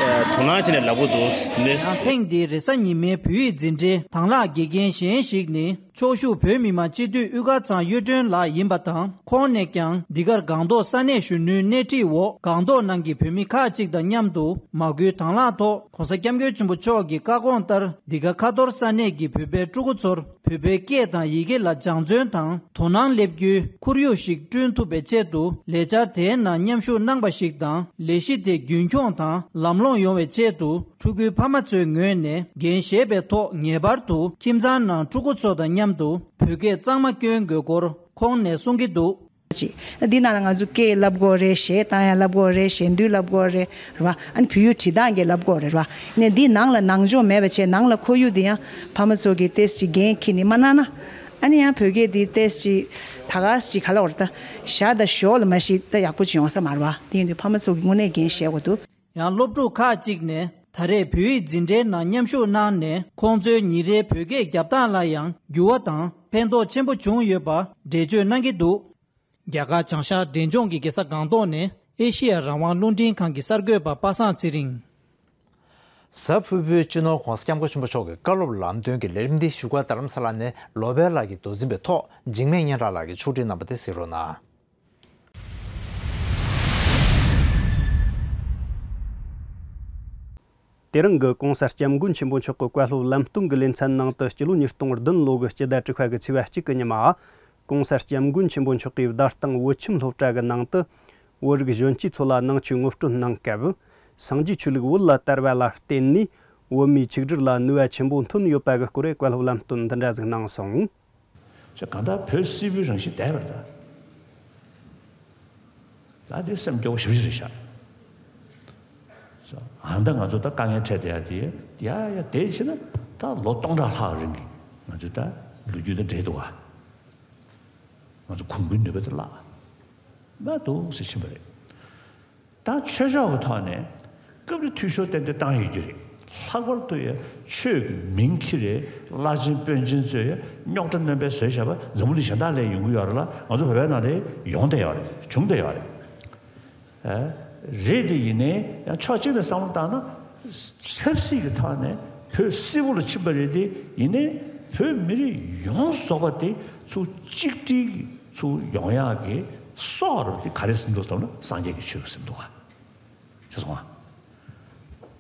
ཨ། དོ་སྣང་བྱས་ནས་ལབ་གི་འདུག་འདི། ཡང་ཐེངས་འདིའི་རེས་གཟའ་ཉི་མའི་བོད་ཡིག་འཛིན་གྲྭའི་དང་བླངས་དགེ་རྒན་གཞན་ཞིག་ནི། ཕྱོགས་བཞུགས་བོད་མི་མང་སྤྱི་འཐུས་དབུ་དཀར་ཚང་གཡུ་སྒྲོན་ལགས་ཡིན་པ་དང་། ཁོང་ནས་ཀྱང་འདི་གར་སྒང་ཏོག་ས་གནས་གཞོན་ནུའི་སྣེ་ཁྲིད་འོག་སྒང་ཏོག་ནང་གི་བོད་མི་ཁག་ཅིག་དང་མཉམ་དུ་མ་སྐུལ་དང་བླངས་ཐོག་༸གོང་ས་༸སྐྱབས་མགོན་ཆེན་པོ་མཆོག་གི་བཀའ་དགོངས་ལྟར། འདི་ག་ཁ་ཐོར་ས་གནས་ཀྱི་བོད་པའི་ཕྲུ་གུ་ཚོར་བོད་པའི་སྐད་དང་ཡི་གེ་ལ་སྦྱང་བརྩོན་དང་དོ་སྣང་སླེབས་རྒྱུའི་ཁོར་ཡུག་ཞིག་བསྐྲུན་ཐུབ་པའི་ཆེད་དུ། ལས་འཆར་དེའི་ནང་མཉམ་ཞུགས་གནང་པ་ཞིག་དང་། ལས་གཞི་དེ་རྒྱུན་འཁྱོངས་དང་ལམ་ལྷོང་ཡོང་བའི་ཆེད་དུ། ཕྲུ་གུའི་ཕ་མ་ཚོའི་ངོས་ནས་འགན་བཞེས་པའི་ཐོག་ངེས་པར་དུ་ཁྱིམ་ཚང་ནང་ཕྲུ་གུ་ཚོ་དང་མཉམ་དུ་བོད་སྐད་གཙང་མ་སྐྱོན་དགོས་སྐོར་ཁོང་ནས་གསུང་གི་འདུག་ཅིག་འདི་ནང་ལ་ང་ཚོ་སྐད་བསླབ་དགོས་རེད། གཞས་བཏང་ཡ་བསླབ་དགོས་རེད། གཞས་འདུན་བསླབ་དགོས་རེད། རེད་བ། ཨ་ནི་བོད་ཡིག་བྲིས་སྟངས་ཀྱི་བསླབ་དགོས་རེད། རེད་བ། ནས་འདི་ནང་ལ་ནང་སྦྱོང་མེད་པ་བྱས། ནང་ལ་ཁོར་ཡུག་འདི་ཡང་ཕ་མ་ཚོ་གིས་ཏོག་ཙམ་ཅིག་འགན་འཁྱེར་ནས་མ་གནང་ན། ཨ་ནི་ཡང་བོད་སྐད་འདི་ཏོག་ཙམ་ཅིག་ད་ག་ཅིག་ག་ལ་བར་ད་ཞར་དང་ཞོར་ལ་མ་གཞི་ད་ཡག་པོ་ཅིག་ཡོང་ས་མ་རེད་བ། དེ་ཡིན་དུས་ཕ་མ་ཚོ་གིས་དངོས་གནས་འགན་བཞེས་དགོས་འདུག་ཡང་སློབ་ཕྲུག་ཁག་ཅིག་ནས་ད་རེས་བོད་ཡིག་འཛིན་གྲྭའི་ནང་མཉམ་ཞུགས་གནང་ནས། ཁོང་ཚོའི་ཉིན་རེའི་བོད་སྐད་རྒྱབ་སྟངས་ལ་ཡང་འགྱུར་བ་དང་ཕན་ཐོགས་ཆེན་པོ་བྱུང་ཡོད་པ་འགྲེལ་བརྗོད་གནང་གི་འདུག་རྒྱ་གར་བྱང་ཤར་འབྲས་ལྗོངས་ཀྱི་རྒྱལ་ས་སྒང་ཏོག་ནས་ཨེ་ཤེ་ཡ་རང་དབང་རླུང་འཕྲིན་ཁང་གི་གསར་འགོད་པ་པ་སངས་ཚེ་རིང་། གཟའ་ཕུར་བུའི་སྤྱི་ནོར་༧གོང་ས་༧སྐྱབས་མགོན་ཆེན་པོ་མཆོག་གི་བཀའ་སློབ་ལམ་སྟོན་གྱི་ལས་རིམ་འདི་བཞུགས་སྒར་རྡ་རམ་ས་ལ་ནས་ལོ་པཎ་ལགས་ཀྱིས་མདོ་འཛིན་པའི་ཐོག་འཇིགས་མེད་སྙན་གྲགས་ལགས་ཀྱིས་ཕྱོགས་སྒྲིག་གནང་བ་དེ་གཟིགས་རོགས་གནང་། དེ་རིང་གི་༧གོང་ས་༧སྐྱབས་མགོན་ཆེན་པོ་མཆོག་གི་བཀའ་སློབ་ལམ་སྟོན་གྱི་ལེ་ཚན་ནང་དུ། སྤྱི་ལོ་ཉིས་སྟོང་བདུན་ལོ་གི་སྤྱི་ཟླ་དྲུག་པ་གི་ཚེས་པ་གཅིག་གི་ཉི་མ། ༧གོང་ས་༧སྐྱབས་མགོན་ཆེན་པོ་མཆོག་གིས་བརྡ་སྟངས་བོད་ཁྱིམ་སློབ་གྲྭ་གི་ནང་དུ། བོད་རིགས་གཞོན་སྐྱེས་ཚོ་ལ་ནང་ཆོས་ངོ་སྤྲོད་གནང་སྐབས། སངས་རྒྱས་ཆོས་ལུགས་བོད་ལ་དར་བ་ལ་བརྟེན་ནས། བོད་མིའི་ཆིག་སྒྲིལ་ལ་ནུས་པ་ཆེན་པོ་ཐོན་ཡོད་པ་གི་སྐོར་བཀའ་སློབ་ལམ་སྟོན་འདི་འདྲ་ཟིག་གནང་སོང་། ཅེས་གང་ལྟར་བོད་སིལ་བུའི་རང་བཞིན་བསྡད་པར་གདའ། ད་དེ་སེམས་སྐྱོ་བོ་ཞེ་པོ་ཞིག་རེད་ཤག་ཨ་ད་ང་ཚོ་ད་དཀའ་ངལ་འཕྲད་བསྡད་ཡ་དེ། ཡ་ཡ་དེ་བྱས་ན་ད་ལོ་སྟོང་ཕྲག་ལྷག་རིང་གི་ང་ཚོ་ད་ལོ་རྒྱུས་དང་འབྲེལ་འདུག་ག་ང་ཚོ་གོང་བུའི་ནུས་པ་དེ་བརླག་མ་འདུག་ཟེར་ཕྱིན་པ་རེད། ད་ཆོས་ཕྱོགས་ཀྱི་ཐོག་ནས་སྐབས་རེ་འཐུས་ཤོར་ཏན་ཏན་བཏང་ཡོད་རྒྱུ་རེད། ལྷག་པར་དུ་ཡ་ཆོས་ཀྱི་མིང་ཁྱེར་རེ་བླ་ཆེན་དཔོན་ཆེན་ཚོས་ཡ་རྙོག་དྲ་སྣོན་པ་བཟོས་བཞག་པ་འཛམ་བུ་གླིང་གཞན་དག་ལ་ཡོང་གི་ཡོད་རེད་ལ། ང་ཚོ་བོད་པའི་ནང་ལ་ཡོང་བསྡད་ཡོད་རེད། བྱུང་བསྡད་ཡོད་རེད། ཨ། རེད་དེ་ཡིན་ནའི་ཡང་ཕྱོགས་གཅིག་ནས་བསམ་བློ་བཏང་ན། ཆབ་སྲིད་ཀྱི་ཐོག་ནས་བོད་སིལ་བུ་ལ་ཕྱིན་པ་རེད་དེ། ཡིན་ནའི་བོད་མི་རིགས་ཡོངས་རྫོགས་པ་དེ་ཚུར་གཅིག་སྒྲིལ་གྱི་ཚུར་ཡོང་ཡག་གི་སྲོག་རུ་དེ་ག་རེ་ཟིན་འདུག་ཟེར་ན་སངས་རྒྱས་ཀྱི་ཆོས་ཀྱིས་ཟིན་འདུག་ག་ཤེས་སོང་ང་།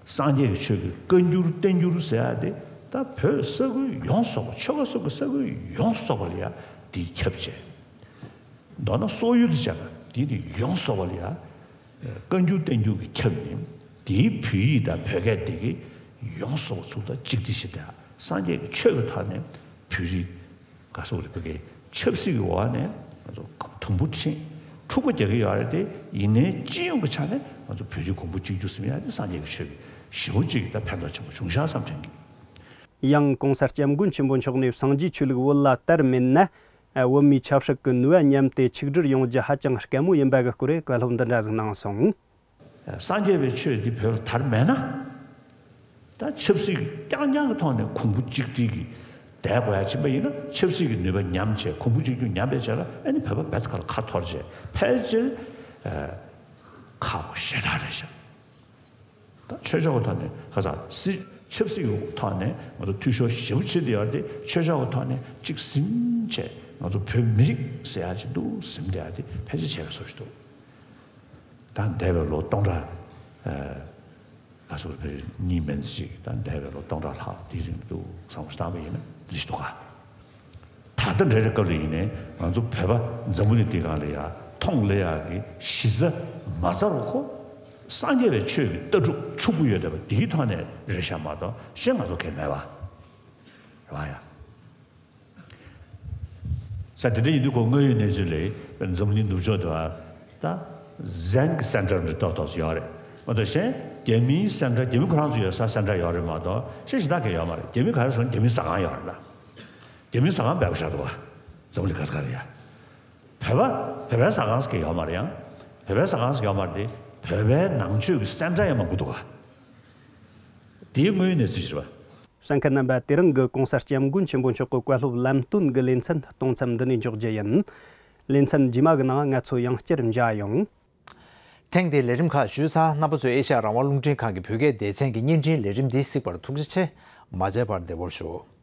སངས་རྒྱས་ཀྱི་ཆོས་ཀྱི་བཀའ་འགྱུར་བསྟན་འགྱུར་ཟེར་ཡག་དེ་ད་བོད་ས་ཁུལ་ཡོངས་རྫོགས་པ། ཆོལ་ཁ་སོགས་ཀྱི་ས་ཁུལ་ཡོངས་རྫོགས་པ་ལ་ཡ་དེ་ཁྱབ་བྱས། མདོར་ན་སོག་ཡུལ་དུ་བྱས་ན་དེའི་རིགས་ཡོངས་རྫོགས་པ་ལ་ཡ། བཀའ་འགྱུར་བསྟན་འགྱུར་གྱི་ཁྱབ་ནས་དེའི་བོད་ཡིག་དང་བོད་སྐད་དེ་གི་ཡོངས་རྫོགས་པ་ཚུར་ད་གཅིག་སྒྲིལ་ཞིག་དང་། སངས་རྒྱས་ཀྱི་ཆོས་ཀྱི་ཐོག་ནས་བོད་རིགས་ག་སོགས་རིག་པ་གི་ཆབ་སྲིད་ཀྱི་འོག་ནས་ང་ཚོ་དུམ་བུ་ཕྱིན་འཁྲུག་པ་རྒྱག་གི་ཡོད་རེད་དེ། ཡིན་ནའི་སྤྱི་ཡོངས་ཀྱི་ཆ་ནས་ང་ཚོ་བོད་རིགས་གོང་བུ་གཅིག་གྱུར་ཟིན་ཡག་དེ་སངས་རྒྱས་ཀྱི་ཆོས་ཀྱི་ཞེ་པོ་ཅིག་ད་ཕན་ཐོགས་ཆེན་པོ་བྱུང་ཤག་བསམ་དྲན་གྱི། ཡང་༧གོང་ས་༧སྐྱབས་མགོན་ཆེན་པོ་མཆོག་ནས་སངས་རྒྱས་ཆོས་ལུགས་བོད་ལ་དར་མེད་ན། བོད་མིའི་ཆབ་སྲིད་ཀྱི་ནུས་པ་ཉམས་ཏེ་ཆིག་སྒྲིལ་ཡོང་རྒྱུ་ཧ་ཅང་དཀའ་མོ་ཡིན་པ་གི་སྐོར་བཀའ་སློབ་འདི་འདྲ་ཟིག་གནང་སོང་། སངས་རྒྱས་པའི་ཆོས་འདི་བོད་ལ་དར་མེད་ན། ད་ཆབ་སྲིད་ཀྱི་རྐྱང་རྐྱང་གི་ཐོག་ནས་གོང་བུ་གཅིག་སྒྲིལ་གྱི་བསྡད་དགོས་ཡ་ཕྱིན་པ་ཡིན་ན། ཆབ་སྲིད་ཀྱི་ནུས་པ་ཉམས་བྱས། གོང་བུ་གཅིག་གྱུར་ཉམས་པའི་ཆ་ལ་ཨ་ནི་བོད་པ་བེད་ཁ་ལ་ཁ་འཐོར་བྱས། ཕལ་ཆེར་ཁག་པོ་ཞེ་དྲག་རེད་ཤག་ད་ཆོས་ཕྱོགས་ཀྱི་ཐོག་ནས་ཁ་སང་སྲིད། ཆབ་སྲིད་ཀྱི་ཐོག་ནས་ང་ཚོ་འཐུས་ཤོར་ཞེ་པོ་ཕྱིན་བསྡད་ཡོད་རེད་དེ། ཆོས་ཕྱོགས་ཀྱི་ཐོག་ནས་གཅིག་ཟིན་བྱས་ང་ཚོ་བོད་མི་རིགས་ཟེར་ཡག་ཅིག་འདུག་ཟིན་བསྡད་ཡག་དེ་ཕལ་ཆེར་བྱས་པའི་བཟོ་ཞིག་འདུག་ད་འདས་པའི་ལོ་སྟོང་ཕྲག་ག་ཚོད་རེད། གཉིས་མན་ཅིག་ད་འདས་པའི་ལོ་སྟོང་ཕྲག་ལྷག་དེའི་རིང་འདུག་བསམ་བློ་བཏང་བ་ཡིན་ན་འདི་ཞིག་འདུག་ག་ད་ལྟ་འདྲ་རེ་སྐབས་ལ་ཡིན་ནའི་ང་ཚོ་བོད་པ་འཛམ་བུ་གླིང་འདིའི་སྒང་ལ་ཡ་མཐོང་སླེབས་ཡག་གི་གཞི་རྩ་མ་རྩ་རུ་ཁོ་སངས་རྒྱས་པའི་ཆོས་ཀྱི་ལྟ་གྲུབ་ཕྱུག་པོ་ཡོད་བསྡད་པ་འདིའི་ཐོག་ནས་རེད་ཤག་མ་གཏོགས་གཞན་ང་ཚོ་གང་ཡང་མེད་པ་རེད་པ་ཡ། ས་དེ་འདྲ་ཡིན་དུས་ཁོ་དངོས་ཡོད་གནས་ཚུལ་ལ་འཛམ་གླིང་ནུབ་ཕྱོགས་དུ་ད་ཟན་གྱི་སེན་ཊར་འདྲ་ཏོག་ཏོག་ཙམ་ཡོད་རེད། འོ་ད་གཞན་རྒྱ་མིའི་སེན་ཊར། རྒྱ་མི་ཁོ་རང་ཚོ་ཡོད་ས་སེན་ཊར་ཡོད་རེད་མ་གཏོགས་གཞན་གཞན་དག་གང་ཡང་ཡོད་མ་རེད། རྒྱ་མི་ག་རེ་སོང་། རྒྱ་མིའི་ཟ་ཁང་ཡོད་རེད་ད། རྒྱ་མིའི་ཟ་ཁང་འབེལ་པོ་བཞག་འདུག་བ། འཛམ་གླིང་ག་ས་ག་རེད་ཡ། བོད་པ་བོད་པའི་ཟ་ཁང་ཟེར་མཁན་ཡོད་མ་རེད་ཡ། བོད་པའི་ཟ་ཁང་ཟེར་མཁན་ཡོད་མ་རེད་དེ། བོད་པའི་ནང་ཆོས་ཀྱི་སེན་ཊར་ཡང་མང་པོ་འདུག་བ། དེའི་དངོས་ཡོད་གནས་ཚུལ་ཞིག་རེད་བ། གསན་མཁན་རྣམ་པ། དེ་རིང་གི་༧གོང་ས་༧སྐྱབས་མགོན་ཆེན་པོ་མཆོག་གི་བཀའ་སློབ་ལམ་སྟོན་གྱི་ལེ་ཚན་གཏོང་མཚམས་འདི་ནས་འཇོག་རྒྱུ་ཡིན། ལེ་ཚན་རྗེས་མ་གི་ནང་ང་ཚོ་ཡང་བསྐྱར་མཇལ་ཡོང་། ཐེངས་འདིའི་ལས་རིམ་ཁག་ཞུས་ཚར། རྣམ་པ་ཚོས་ཨེ་ཤ་ཡ་རང་དབང་རླུང་འཕྲིན་ཁང་གི་བོད་སྐད་སྡེ་ཚན་གྱི་བརྙན་འཕྲིན་ལས་རིམ་འདི་གཟིགས་པར་ཐུགས་རྗེ་ཆེ། མ་མཇལ་བར་བདེ་པོར་བཞུགས།